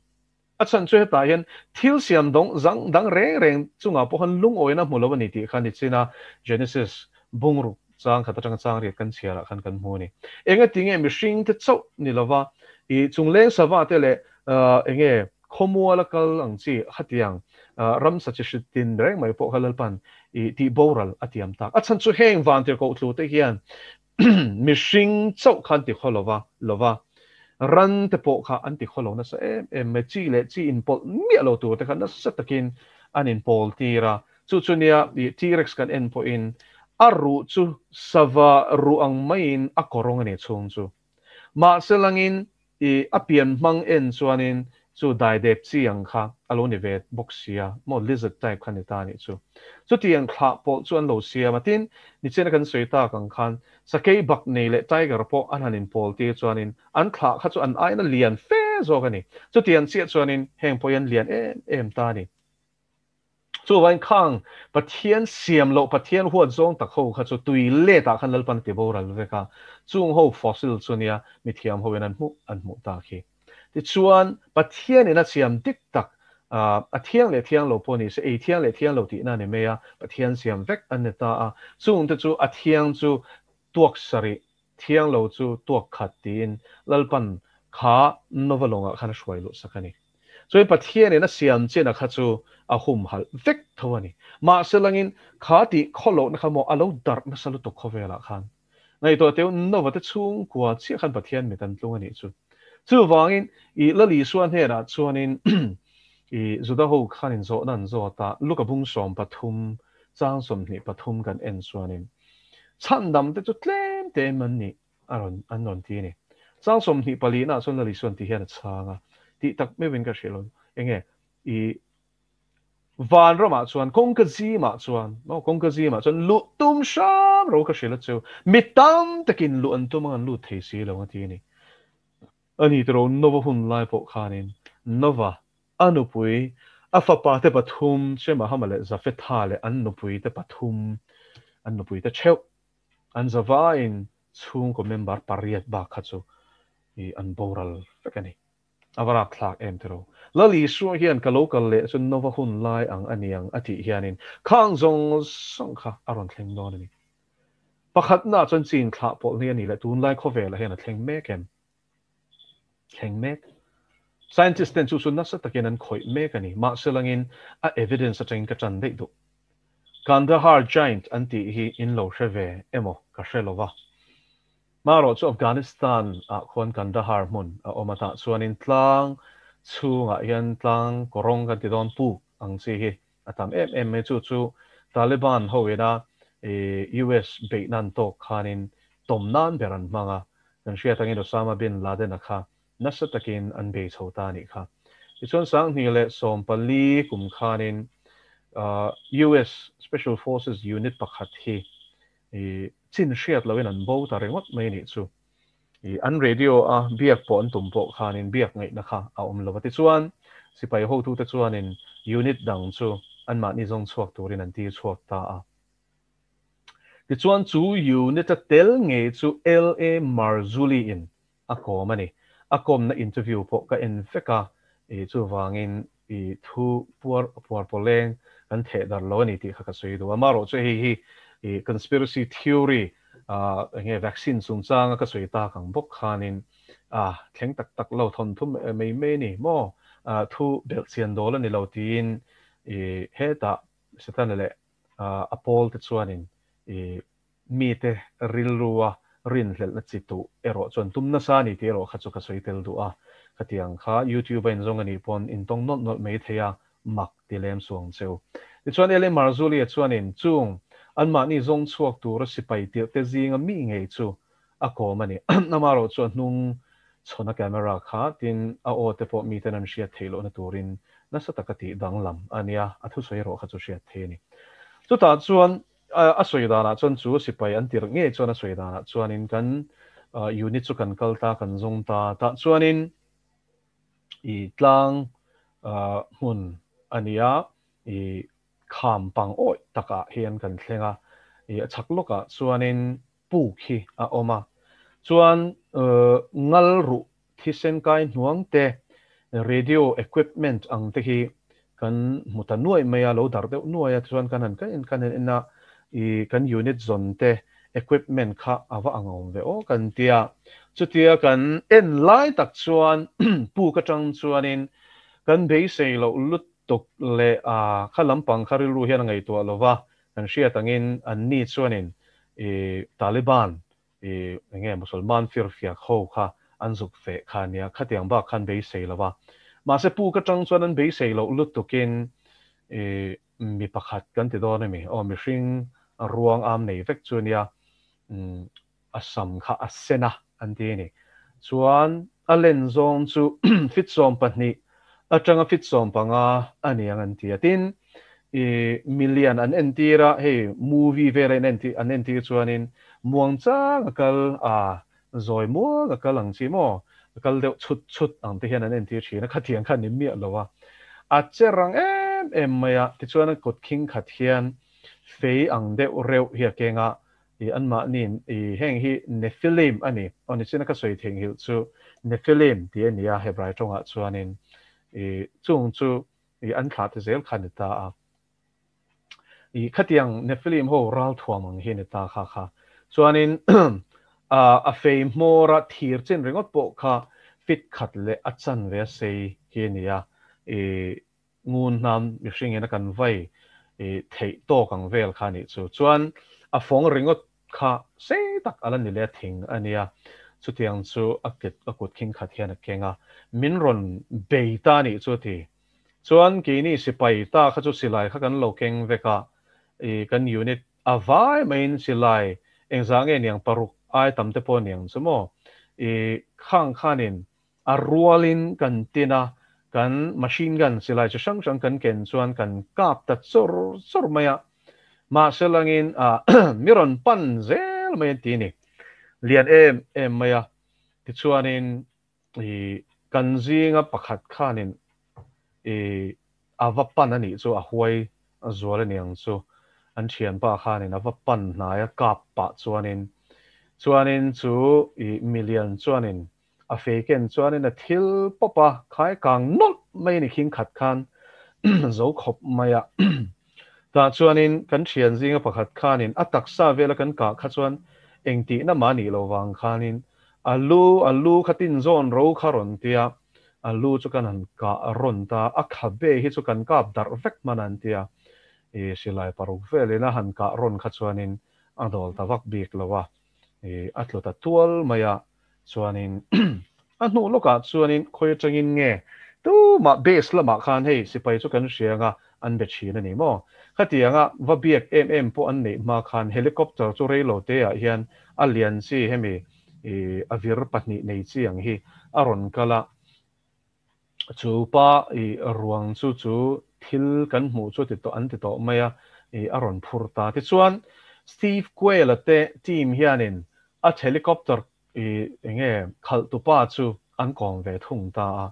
A chhan chu hetah hian thil siam dawng zang dang reng reng chungah pawh khan lungawina hmu lo a ni tih kha nichina Genesis bungruk chang khat atanga chang riat kan chhiarah khan kan hmu a ni. Engatinge mihringte chauh ni lova i chungleng sava te leh enge khawmuala kal ang chi khatiang ramsa chi hri tin reng mai pawh kha Lalpan i tih boral a tiam tak. A chhan chu heng vantirhkoh tlu te hian Mihring chauh kha an ti khaw lova, lova ran te pawh kha an ti khaw lo nasa em em mai. Chi leh chi inpawlh miah lo tur te kha nasa takin an inpawl tir a. Chu chu nia ih T-rex kan en pawhin a ruh chu sava ruh ang maiin a kawrawng a ni chhung chu. Mahse langin I a pian hmang en chuanin chu daidep chi ang kha a lo ni ve bawk sia maw, lizard type kha ni ta anih chu. Chutiang thlah pawlh chu an lo siam a, tin, nichina kan sawi tak ang khan sakei bak nei leh tiger pawh an han inpawl tir chuanin an thlah kha chu an aina lian fe zawk a ni. Chutiang chiah chuanin heng pawh hi an lian em em ta a ni. Chuvain khang Pathian siam loh, Pathian huat zawng tak ho kha chu tui let ah khan Lalpan a ti boral vek a, chung ho fossil chu nia mithiam ho in an hmuh an hmuh ta khi. Tichuan Pathian in a siam dik tak a thiang leh thiang lo pawh ni se, ei thiang leh thiang lo tihna a ni mai a, Pathian siam vek an ni ta a, chung te chu a thiang chu tuak sarih, thiang lo chu tuak khat tiin Lalpan kha Nova lawngah khan a hruai luh sak a ni. Chuan Pathianin a siam chin a kha chu a humhalh vek tho a ni. Mahse langin kha tih khawlohna kha maw a lo darh nasa lutuk khawvelah khan. Ngaihtuah teu Nova te chhungkua chiah khan Pathian mit an tlung a nih chu. Chuvangin i Lal Isua hnenah chuanin i Juda ho khan inzawhna an zawt a, Luka bung 13 chang 23 kan en chuanin chhandam te chu tlem te em an nih a rawn an rawn ti a ni. Chang 24 nah chuan Lal Isuan ti hian a chhang a, tih tak meuhin ka hrilh lo. Enge i Vanramah chuan kawngka zimah chuan maw kawngka zimah chuan luh tum hram ro ka hrilh a chu mi tam takin luh an tum ang an lut thei si lo a ti a ni. A ni tiro Nova hun lai pawh khanin Nova a nupui a fapa te pathum Shemahama leh Zafetha leh an nupui te pathum an nupui te theuh an zavaiin chhungkaw member pariat bak kha chu an boral vek a ni. A va rapthlak em tiro. Lal Isua hian ka lo kal leh chu Nova hun lai ang a niang a tih hianin khang zawng zawng kha a rawn thleng dawn a ni. Pakhatnaah chuan chin thlah pawlh ni a nih leh tunlai khawvelah hian a thleng mek em? Thleng mek. Scientist ten chu chu nasa takin an khawih mek a ni. Mahse langin a evidence atangin ka tan daih duh. Kandahar Giant an tih hi in lo hre ve emaw ka hre lova. Marawh chu Afghanistan ah khuan Kandahar hmun a awm a, tah chuanin tlang chhungah hian tlang kawrawng kan ti dawn puk ang chi hi a tam em em mai. Chu chu Taliban ho ina US beih nan tawk khanin tawm nan ber an hmang a, kan hriat angin Osama bin Laden-a kha nasa takin an bei chho ta a nih kha. Tichuan 2014 kum khanin US Special Forces unit pakhat hi I chin hriat loin an bo ta ringawt mai nih chu. I an radio a biak pawh an tum pawh khanin biak ngaihna kha a awm lo va. Tichuan, sipai hotute chuanin unit dang chu anmahni zawng chhuak turin an tir chhuak ta a. Tichuan, chu unit a tel ngei chu LA Marzulli in a kawm a ni. A kawmna interview pawh ka en vek a, i chuvangin i thu puar puar pawleng kan theh dar lo a ni tih kha ka sawi duh a. Amaherawh chu hei hi i conspiracy theory ah enge vaccine chungchanga ka sawi tak ang bawk khanin ah thleng tak tak lo thawn thum mai mai a ni maw thu belhchian dawl a ni lo tiin i hetah Setana leh a pawl te chuanin i mite rilrua rinhlelhna chi tuh erawh chuan tum nasa a ni tih erawh kha chu ka sawi tel duh a, khatiang kha YouTube a inzawng a nih pawn intawng nawlh nawlh mai thei a, mak ti lem suang cheu. Tichuan L.A. Marzulli-a chuanin chung anmahni zawng chhuak tura sipai tirhte zinga mi ngei chu a kawm a ni. Amaherawh chu a hnung chhawn a camera kha tin a aw te pawh miten an hriat theih lohna turin nasa taka tih danglam a nia, a thusawi erawh kha chu hriat thei a ni. Chutah chuan A sawi danah chuan chu sipai an tirh ngei chuan a sawi danah chuanin kan unit chu kan kal ta, kan zawng ta. Tah chuanin i tlang hmun a ni a, i kham pang awih takah hian kan thleng a, i a chhak lawkah chuanin puk hi a awm a. Chuan ngal ruh thisen kai hnuang te, radio equipment ang te hi kan hmu ta nuaih mai a, lo darh deuh nuai a, tichuan kan han kan kan han en a, i kan unit zawn te equipment kha a va ang awm ve aw kan tia, chutia kan en lai tak chuan puk atang chuanin kan beisei loh lutuk leh a kha lampang kha rilru hian a ngaihtuah lova, kan hriat angin anni chuanin i Taliban I enge Musalman firfiak ho kha an zuk feh kha ania, khatiang bak khan beisei lo a. Mahse puk atang chuan an beisei loh lutukin i mi pakhat kan ti dawn ami, aw mihring ruang am nei vek chu ania, a sam kha a sen a an ti a ni. Chuan a len zawng chu fit 12 atanga fit 15 a niang an ti a. Tin, i milian an entir a, hei movie vela in entir an entir chuanin muang chang a kal a, zawi muang a kal ang chi maw, a kal deuh chhut chhut ang te hian an entir thin a, khatiang kha ni miah lo a, a che rang em em mai a, tichuan a kut khing khat hian fei ang deuh reuh hi a keng a, i anmahniin i heng hi Nephilim a ni, aw nichina ka sawi theihnghilh chu Nephilim tih a ni a Hebrai tawngah chuanin i chung chu I an thlah te zel kha ni ta a. I khatiang Nephilim ho ral thuam ang hi ni ta kha kha. Chuanin a fei hmawra thir chin ringawt pawh kha fit khat leh a chanve a sei hi a ni a. I ngun hnam mihringin a kan vai i theih tawk ang vel kha a nih chu. Chuan a fawng ringawt kha sei tak a la ni leh a thing a nia, chutiang chu a ket a kut khing khat hian a keng a, min rawn bei ta nih chu a ti. Chuan keini sipai ta kha chu silai kha kan lo keng vek a, i kan unit a vai maiin silai engzah nge niang paruk ai tam te pawh niang chu maw, i khang khanin a rualin kan tin a, Kan machine gun silai chi hrang hrang kan ken chuan kan kap ta chawr chawr mai a. Mahse langin mi rawn pan zel mai an ti a ni. Lian em em mai a. Tichuanin i kan zinga pakhat khanin i a va pan a nih chu a huai zual a niang chu an thianpa khanin a va pan hnai a kap pah chuanin chuanin chu i milian chuanin a fei ken chuanin a thil pawp a khai kang nawlh mai a ni khing khat khan zo khawp mai a tah chuanin kan thian zinga pakhat khanin a taksa vela kan kah kha chuan engtihna mah nih lo vang khanin A lu, a lu kha tin zawn ro kha rawn ti a, a lu chu kan han kah rawn ta, a khabe hi chu kan kap darh vek hman an ti a, i silai paruk velin a han kah rawn kha chuanin a dawl ta vak bik lo a, i a tlu ta tual mai a, chuanin a hnu lawkah chuanin khawi atangin nge tumah base lamah khan hei sipai chu kan hria anga an be thin a ni maw? Khatianga va biak em em pawh an neih hma khan helicopter chu reilo te ah hian a lian chi hemi i a vir pahnih nei chi ang hi a rawn kal a, chu pa i ruang chu chu thil kan hmuh chu ti tawh an ti tawh mai a, i a rawn phur ta. Tichuan Steve Quayle-a te team hianin a helicopter i enge khalh tu pa chu an kawm ve thung ta a.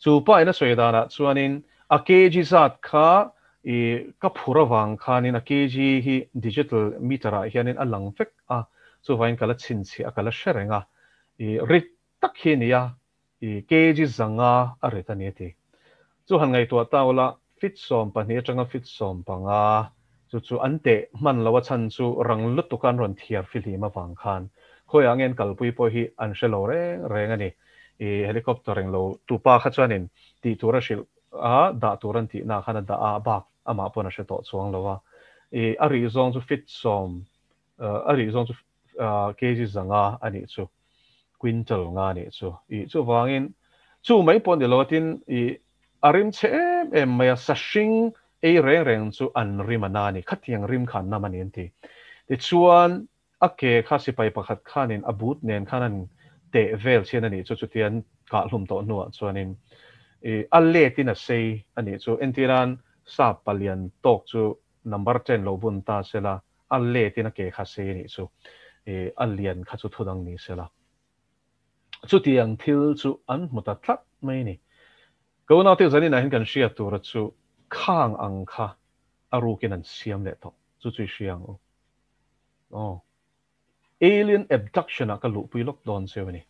Chu pa in a sawi danah chuanin a kg zat kha i ka phur avang khanin a kg hi digital meter ah hianin a lang vek a, chuvangin ka la chhinchhiah a, ka la hre reng a, i rit tak hi a ni a, i kg zanga a rit a ni a ti. Chu han ngaihtuah ta ula, fit 12 atanga fit 15 chu chu an teh hman lo a chhan chu rang lutuk a an rawn thiar fihlim avang khan khawiah nge an kalpui pawh hi an hre lo reng reng a ni. I helicopter englo tupa kha chuanin tih tur a hrilh a, dah tur an tihna khan a dah a, bak amah pawn a hre tawh chuang lo a. I a rih zawng chu fit sawm a rih zawng chu kg zanga a nih chu, quintal nga a nih chu. I chuvangin chu mai pawh ni lo tin i a rim chhe em em mai a, sahring ei reng reng chu an rim a na a ni, khatiang rim kha an nam a ni an ti. Tichuan a ke kha sipai pakhat khanin a but nen khan an teh vel chhian a nih chu, chutian kahhlum tawh hnuah chuanin i a letin a sei a nih chu. Entiran sap palian tawk chu number 10 lo bun ta sela, A let in a ke kha sei anih chu i a lian kha chu thudang ni sela. Chutiang thil chu an hmu ta tlat mai a ni. Ka unaute zaninah hian kan hriat tura chu khang ang kha a rukin an siam leh tawh. Chu chu i hria ang u. Aw. Alien abduction ah ka luhpui lawk dawn cheu a ni.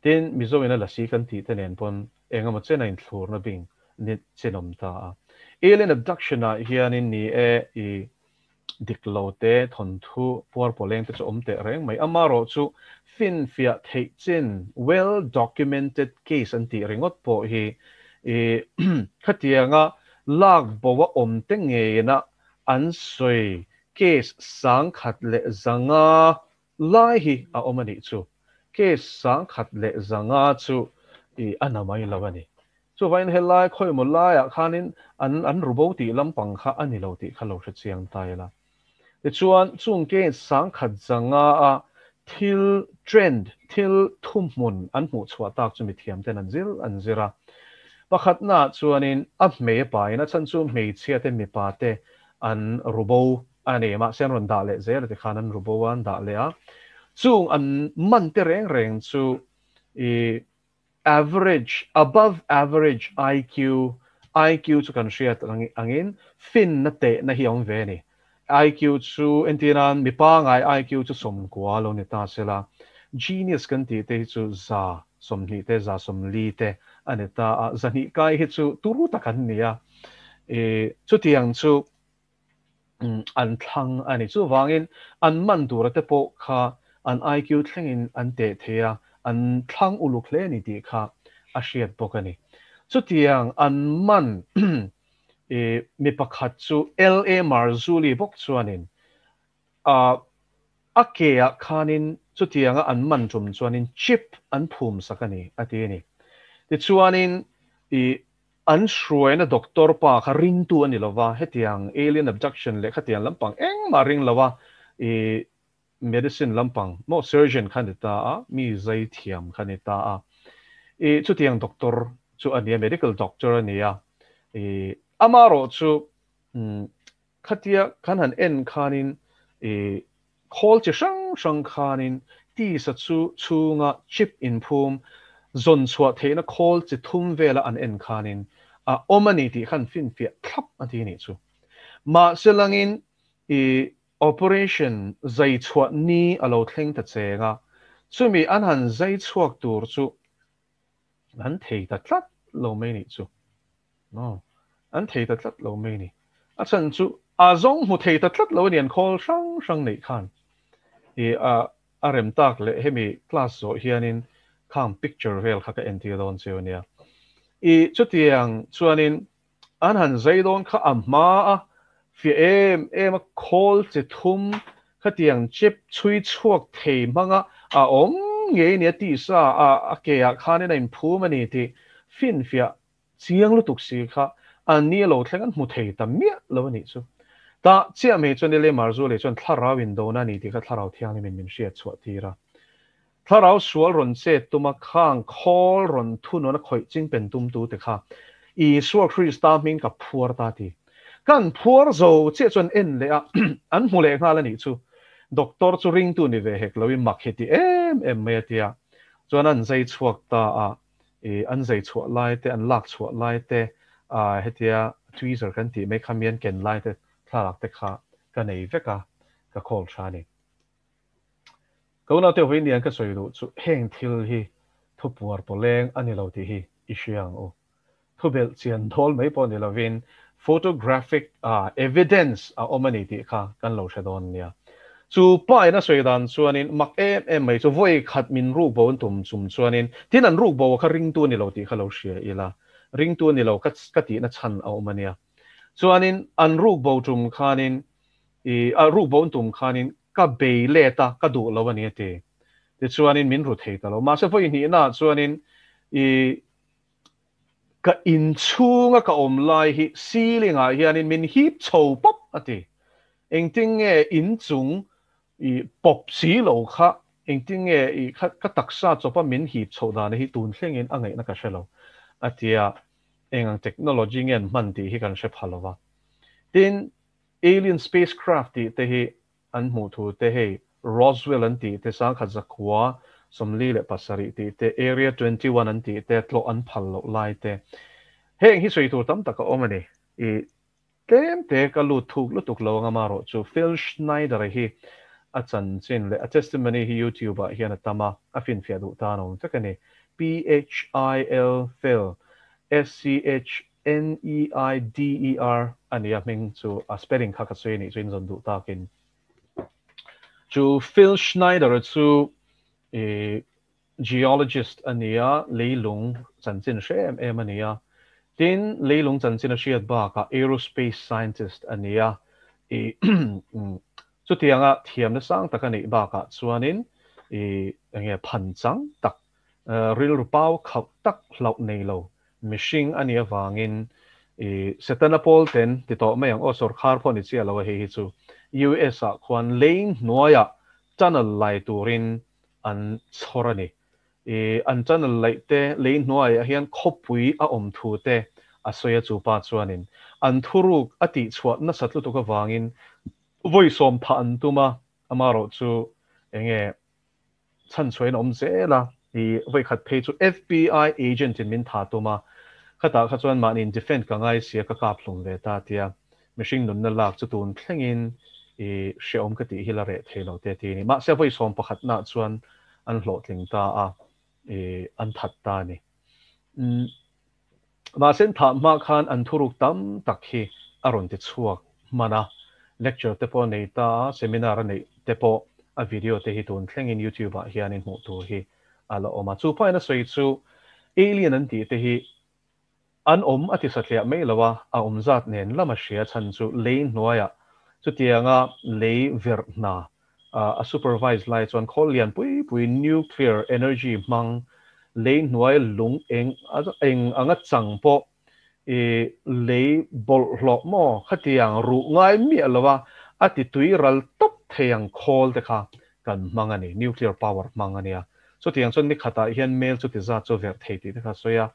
Tin, Mizo in a lasi kan tih te nen pawn eng emaw chen a inthlurna bing ni chen awm ta a. Alien abduction ah hianin ni e i dik lo te, thawnthu puar pawleng te chu awm teh reng mai. Amarawh chu finfiah theih chin, well documented case an tih ringawt pawh hi i khatianga lak bo a awm te ngeina an sawi case 1100 lai hi a awm a nih chu. Case 1100 chu i a na mai lo a ni. Chuvangin helai khawimaw laiah khanin an an rubo tih lampang kha a ni lo tih kha lo hre chiang ta ila. Tichuan chung case 1100 a thil trend, thil thuhmun an hmuh chhuah tak chu mithiam ten an zir an zir a. Pakhatnaah chuanin a hmei a pain a chhan chu hmeichhia te mipa te an rubo a ni. Mahse an rawn dah leh zel a tikhan an rubo a an dah leh a. Chung an man te reng reng chu i average, above average IQ, IQ chu kan hriat angin finna tehna hi a awm ve a ni. IQ chu entirnan mi pangai IQ chu 90 lo ni ta sela, genius kan tih te hi chu 120 te, 140 te a ni ta a, 200 kai hi chu turu tak an ni a. I chutiang chu an thlang a ni. Chuvangin an man tura te pawh kha an IQ thlengin an teh thei a, an thlang uluk hle a ni tih kha a hriat bawk a ni. Chutiang an man i mi pakhat chu LA Marzulli bawk chuanin a a ke ah khanin chutianga an man tum chuanin chip an phum sak a ni a ti a ni. Tichuanin i An hruaina doctor pa kha ringtu a ni lo va, hetiang alien abduction leh khatiang lampang engmah ring lo a, i medicine lampang maw surgeon kha ni ta a, mi zai thiam kha ni ta a. I chutiang doctor chu a nia, medical doctor a nia. I amarawh chu khatia kan han en khanin i khawl chi hrang hrang khanin tisa chu chhunga chip inphum zawn chhuah theihna khawl chi thum vela an en khanin a awm a ni tih khan finfiah thlap a ti nih chu. Mahse langin i operation zai chhuah ni a lo thleng ta cheng a, chumi an han zai chhuak tur chu an thei ta tlat lo mai nih chu. No, an thei ta tlat lo mai ni. A chhan chu a zawng hmu thei ta tlat lo a ni an khawl hrang hrang neih khan. I a a rem tak leh hemi class zawh hianin khang picture vel kha ka entir dawn cheu ania. I chutiang chuanin an han zai dawn kha a hma a fiah em em a khawl chi thum khatiang chip chhui chhuak thei hmanga a awm ngei nia tisa a a ke ah khanin a inphum a ni tih finfiah chiang lutuk si kha an ni a lo thleng an hmu thei ta miah lo a nih chu. Tah chiah mai chuan L.A. Marzulei chuan thlarau indona a ni tih kha thlarau thianghlimin min hriat chhuah tir a. Thlarau sual rawn chet tuma khang khawl rawn thunun a khawih ching pen tumtu te kha Isua Krista hming ka phuar ta ti. Kan phuar zo chiah chuan en leh a, an hmu leh nghal a nih chu. Doctor chu ringtu ni ve hek loin mak hi ti em em mai a tia. Chuan an zai chhuak ta a, i an zai chhuah lai te, an lak chhuah lai te, hetia tweezer kan tih mai kha mi an ken lai te thlalak te kha ka nei vek a, ka call tha a ni. Ka unaute vawiin ka sawi duh chu heng thil hi thupuar pawleng a ni lo tih hi i hria ang u. Thubelh chian dawl mai pawh ni lovin photographic evidence a awm a ni tih kha kan lo hre dawn nia. Chu pa in a sawi dan chuanin mak em em mai chu vawi khat min rukbo an tum chum chuanin tin an rukbo kha ringtu a ni lo tih kha lo hria ila, ringtu a ni lo ka tihna chhan a awm a nia. Chuanin an rukbo tum khanin I a ruk bo tum khanin ka bei let a, ka duh lo a ni a ti. Tichuanin min ru thei ta lo. Mahse vawi hnihnaah chuanin i ka inchhunga ka awm lai hi ceiling ah hianin min hip chho pawp a ti. Engtin nge inchung i pawp si lo kha engtin nge i kha ka taksa chawpa min hip chhoh dan hi tun thlengin a ngaihna ka hre lo a ti a. Eng ang technology nge an hman tih hi kan hre pha lo va. Tin, Alien spacecraft tih te hi an hmuh thu te hei Roswell an tih te 1947 tih te Area 21 an tih te tlawh an phal loh lai te heng hi sawi tur tam tak a awm a ni. I tlem te ka lut thuk lutuk lo anga marawh chu Phil Schneider a hi a chanchin leh a testimony hi YouTube ah hian a tam a, a finfiah duh tan a awm vek a ni. PHIL Phil SCH NEIDER a nia hming chu a spelling kha ka sawi anih chu in zawn duh takin. Chu Phil Schneider-a chu i geologist a nia, leilung chanchin hre em em a nia. Tin, leilung chanchin a hriat bakah aerospace scientist a nia. I chutianga thiamna sang tak a neih bakah chuanin i enge phanchang tak, rilru pau khauh tak hlauh nei lo Mihring a nih avangin i Setana pawl ten ti tawh mai ang aw, sawrkhar pawh ni chiah lo a hei hi chu US ah khuan lei hnuaiah tunnel lai turin an chhawr a ni. I an tunnel laih te lei hnuaiah hian khawpui a awm thu te a sawi a chu pa chuanin an thuruk a tihchhuah nasat lutuk avangin vawi sawm thah an tum a, amarawh chu enge chhan chhuahin a awm zel a, i vawikhat phei chu FBI agent in min tha tum a, khatah kha chuan mahni in defend ka ngai sia ka kap hlum ve ta tia mihring nunna lak chu tun thlengin i hreawm ka tih hi la reh thei lo te ti a ni. Mahse vawi sawm pakhatnaah chuan an hlawhtling ta a, i an that ta a ni. Umm mahse an thah hma khan an thuruk tam tak hi a rawn ti chhuak hman a, lecture te pawh a nei ta a, seminar a neih te pawh a video te hi tun thlengin YouTube ah hianin hmuh tur hi a la awm a. Chu pahin a sawi chu alien an tih te hi an awm a ti satliah mai lo a, a awm zat nen lama hria chhan chu lei hnuaiah chutianga lei verh hna a supervise lai chuan khawl lian pui pui nuclear energy hmang lei hnuai lung eng eng anga chang pawh i lei bawlhhlawh maw khatiang ruh ngai miah lo a a ti tui ral tawp thei ang khawl te kha kan hmang a ni, nuclear power hmang a nia. Chutiang chuan ni khatah hian mel chuti zat chu verh thei tih te kha a sawi a.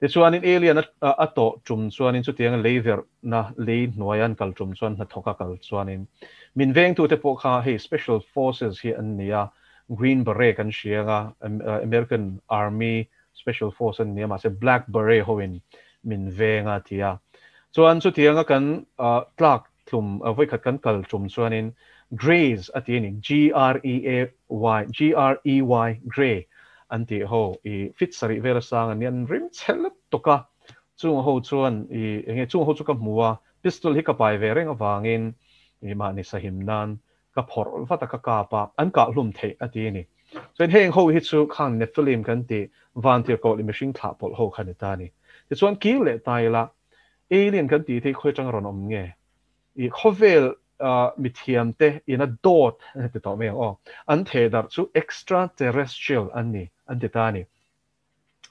Tichuanin alien a tawh tum chuanin chutianga lei verhna lei hnuaia an kal tum chuan hnathawka kal chuanin min vengtute pawh kha hei special forces hi an ni a, Green Beret kan hria anga American Army special force an ni a mahse Black Beret hoin min veng a ti a. Chuan chutianga kan tlak tlum vawikhat kan kal tum chuanin Greys a ti a ni, G-R-E-A-Y, G-R-E-Y, Grey an tih ho i fit sarih vel a sang an ni, an rim chhe lutuk a, chung ho chuan i enge chung ho chu ka hmu a, pistol hi ka pai ve reng avangin i mahni sahim nan ka phawrh vat a ka kap a, an kah hlum theih a ti a ni. Chuan heng ho hi chu khang Nephilim kan tih vantirhkoh leh mihring thlah pawlh ho kha ni ta a ni. Tichuan kir leh ta ila alien kan tih te hi khawi atanga rawn awm nge? I khawvel mithiam te ina dawt ti tawh mai ang aw, an theh darh chu extraterrestrial an ni an ti ta a ni.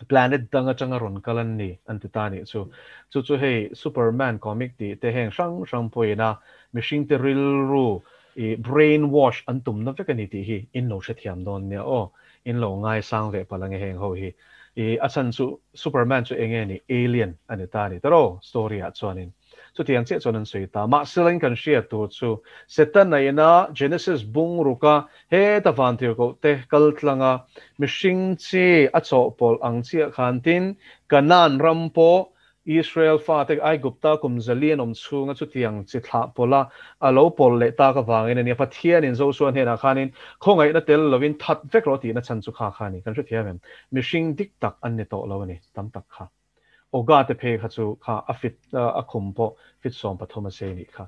Planet dang atanga rawn kal an ni an ti ta a nih chu. Chu chu hei Superman comic tih te heng hrang hrang pawhin a mihring te rilru i brain wash an tumna vek a ni tih hi in lo hrethiam dawn nia aw. In lo ngaisang ve palh ange heng ho hi. I a chhan chu Superman chu enge ni alien a ni ta a ni tawrh story ah chuanin. Chutiang chiah chuan an sawi ta. Mahselain kan hriat tur chu Setana ina Genesis bung ruka heta vantirhkoh te kal tlanga mihring chi a chawhpawlh ang chiah khan tin Kanaan ram pawh Israel fate Aigupta kum zali an awm chhunga chutiang chi thlah pawlha a lo pawlh leh tak avangin a nia. Pathianin Josua hnenah khanin khawngaihna tel lovin that vek rawh tihna chhan chu kha kha a ni. Kan hrethiam em? Mihring dik tak an ni tawh lo a ni tam tak kha. Oga te phei kha chu kha a fit a khum pawh fit 13 a sei nih kha.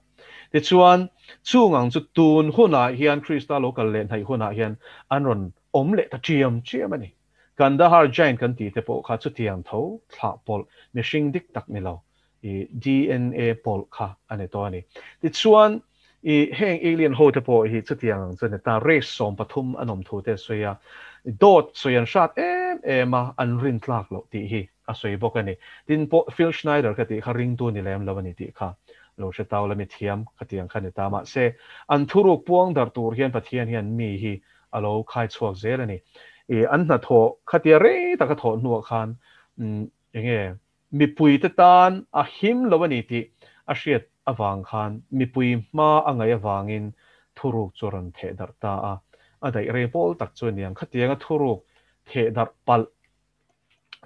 Tichuan, chung ang chu tun hunah hian Krista lo kal leh hnaih hunah hian an rawn awm leh ta chiam chiam a ni. Kandahar Giant kan tih te pawh kha chutiang tho thlah pawlh mihring dik tak ni lo i DNA pawlh kha a ni tawh a ni. Tichuan, i heng alien ho te pawh hi chutiang ang chu a ni ta, race 13 an awm thu te a sawi a, dawt sawi an hrat em em a, an rin tlak loh tih hi a sawi bawk a ni. Tin pawh Phil Schneider ka tih kha ringtu ni lem lo a ni tih kha lo hre tau la, mi thiam khatiang kha ni ta. Mahse, an thuruk puang darh tur hian Pathian hian mi hi a lo khai chhuak zel a ni. I an hnathawh khatia rei taka thawh hnuah khan enge Mipuite tan a him lo a ni tih a hriat avang khan mipui hma a ngaih avangin thuruk chu a rawn theh darh ta a. A daih rei pawl tak chu a niang. Khatianga thuruk theh darh palh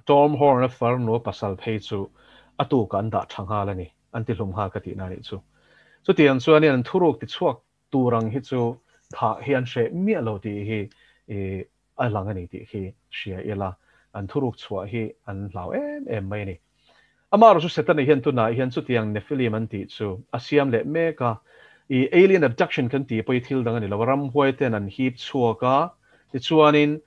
Tom Horn-a farnu a pasal phei chu a tukah an dah tha nghal a ni, an ti hlum nghal ka tihna a nih chu. Chutiang chuanin an thuruk tichhuak tur ang hi chu thah hi an hreh miah lo tih hi a lang a ni tih khi hria ila, an thuruk chhuah hi an hlau em em mai a ni. Amaherawhchu Setana hian tunah hian chutiang Nephilim an tih chu a siam leh mek a, i alien abduction kan tih pawh hi thil dang a ni lo, ramhuai ten an hip chhuak a, tichuanin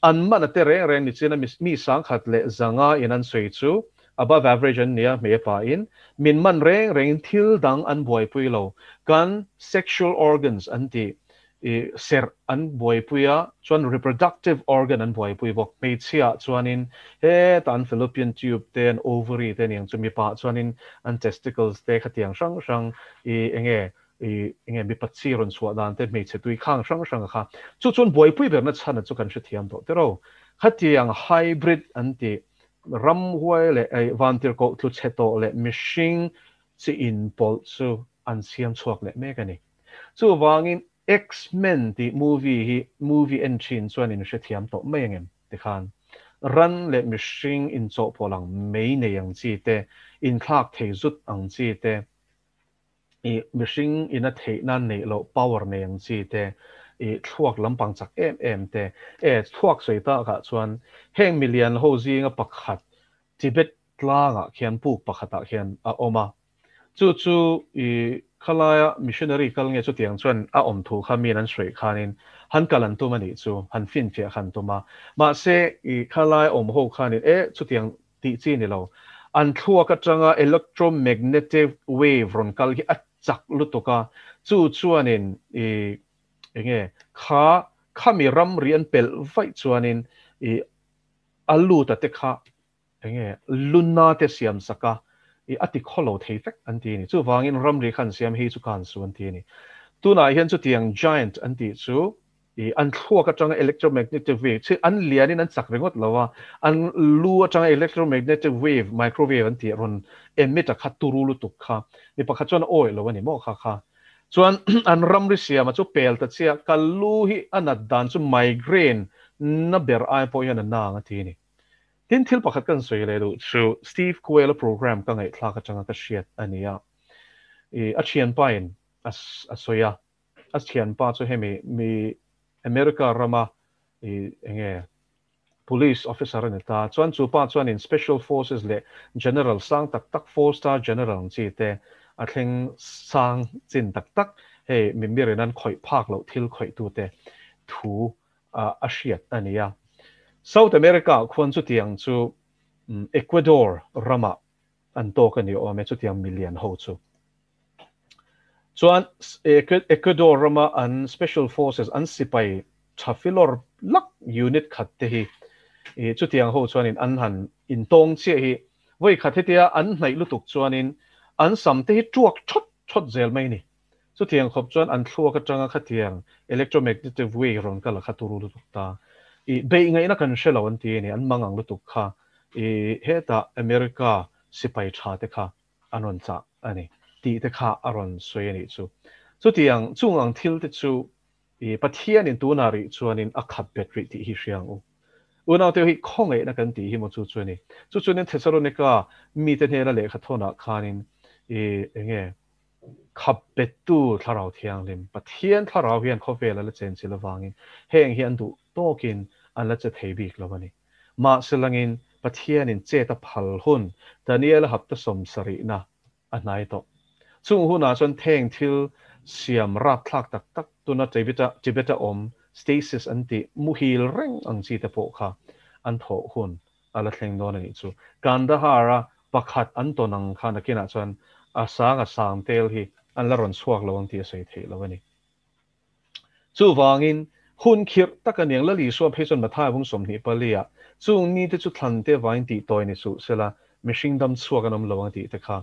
an man a te reng reng ni chian a mi 1100 in an sawi chu above average an nia hmei a pa in min man reng reng in thil dang an buaipui lo kan sexual organs an tih i serh an buaipui a chuan reproductive organ an buaipui bawk hmeichhia ah chuanin hetah an fallopian tube te an ovary te aniang chu mipa ah chuanin an testicles te khatiang hrang hrang i enge I enge mipa chi rawn chhuah dan te hmeichhe tui khang hrang hrang a kha. Chu chuan buaipui berna chhan a chu kan hrethiam tawh tiro. Khatiang hybrid an tih ramhuai leh ei vantirhkoh tlu chhe tawh leh mihring chi inpawlh chu an siam chhuak leh mek a ni. Chuvangin X-Men tih movie hi movie en thin chuan in hrethiam tawh mai angem tikhan ran leh mihring inchawhpawlh ang mei nei ang chi te, inthlak thei zut ang chi te, I mihring in a theihna neih loh power nei ang chi te, i thluak lampang chak em em te, e thluak sawi takah chuan heng milian ho zinga pakhat Tibet tlangah khian puk pakhatah khian a awm a, chu chu i khalaia missionary kal nge chutiang chuan a awm thu kha miin an sawi khanin han kal an tum a nih chu, han finfiah kha an tum a, mahse i khalaia awm ho khanin e chutiang tih chi ni lo. An thluak atanga electromagnetic wave rawn kal hi a chak lutuk a, chu chuanin i enge kha khami ramri an pelh vaih chuanin i a lut a te kha enge luna te siam sak a i a ti khaw lo thei vek an ti a ni. Chuvangin ramri kha an siam hei chu kha an su an ti a ni. Tunah hian chutiang giant an tih chu. I an thluak atanga electromagnetic wave chi an lianin an chak ringawt lo a, an lu atanga electromagnetic wave, microwave an tih rawn emit a kha turu lutuk kha mi pakhat chuan a awih lo a ni maw kha kha. Chuan an ramri siama chu pel ta chiah, ka lu hi a nat dan chu migraine na ber ai pawh hian a na ang a ti a ni. Tin thil pakhat kan sawi leh duh chu Steve Quayle-a program ka ngaihthlak atanga ka hriat a ni a, i a thianpain a sawi a, a thianpa chu hemi mi America rama i enge police officer a ni ta, chuan chu pa chuanin special forces leh general sang tak tak four star general ang chi te a thleng sang chin tak tak hei mimirin an khawih phak loh thil khawih tu te thu a hriat a ni a. South America ah khuan chutiang chu Ecuador ramah an tawk a ni awm e, chutiang milian ho chu. Chuan Ecuador rama an special forces, an sipai tha filawr lak unit khat te hi chutiang ho chuanin an han intawng chiah hi vawi khat hetia an hnaih lutuk chuanin an sam te hi tuak thawt thawt zel mai a ni. Chutiang khawp chuan an thluak atanga khatiang electromagnetic wave rawn kal a kha turu lutuk ta. I beih ngaihna kan hre lo an ti a ni, an mang ang lutuk kha. I hetah America sipai tha te kha an rawn chah a ni tih te kha a rawn sawi a nih chu. Chutiang chung ang thil te chu i Pathianin tunah rih chuanin a khat bet rih tih hi hria ang u. Unaute hi khawngaihna kan tih hi maw chu chu a ni. Chu chuanin Thesalonika mite hnena lehkha thawnah khanin i enge Khap bettu Thlarau Thianghlim, Pathian Thlarau hian khawvel a la chen chil avangin heng hi an duh tawkin an la che thei bik lo a ni. Mahse langin Pathianin chet a phal hun Daniela hapta sawmsarihna a hnai tawh. Chung hunah chuan theng thil siam rapthlak tak tak tuna Tibet-a awm stasis an tih muhil reng ang chi te pawh kha an thawh hun a la thleng dawn a nih chu. Kandahar-a pakhat an tawn ang kha nakinah chuan a sang a sang tel hi an la rawn chhuak lo ang tih a sawi theih lo a ni. Chuvangin, hun khirh tak a niang Lal Isua phei chuan Matthai vung 24 ah chung nite chu thlan te vain tih tawi ni suh sela mihring dam chhuak an awm lo ang tih te kha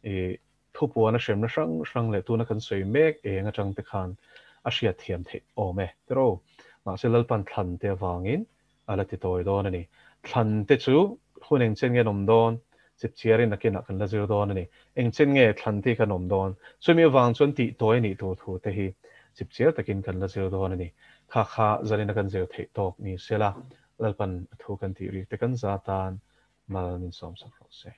i thupuan a hremna hrang hrang leh tuna kan sawi mek eng atang te khan a hriat thiam theih awm e. Tiraw? Mahse Lalpan thlan te avangin a la ti tawi dawn a ni. Thlan te chu hun eng chen nge an awm dawn? Chipchiarin nakinah kan la zir dawn a ni. Eng chen nge thlan te hi kan awm dawn? Chumi avang chuan tih tawi a nih tur thu te hi chipchiar takin kan la zir dawn a ni. Kha kha zanina kan zir theih tawk ni sela, Lalpan a thu kan tih rik te kan za tan mal min sawmsak rawh se.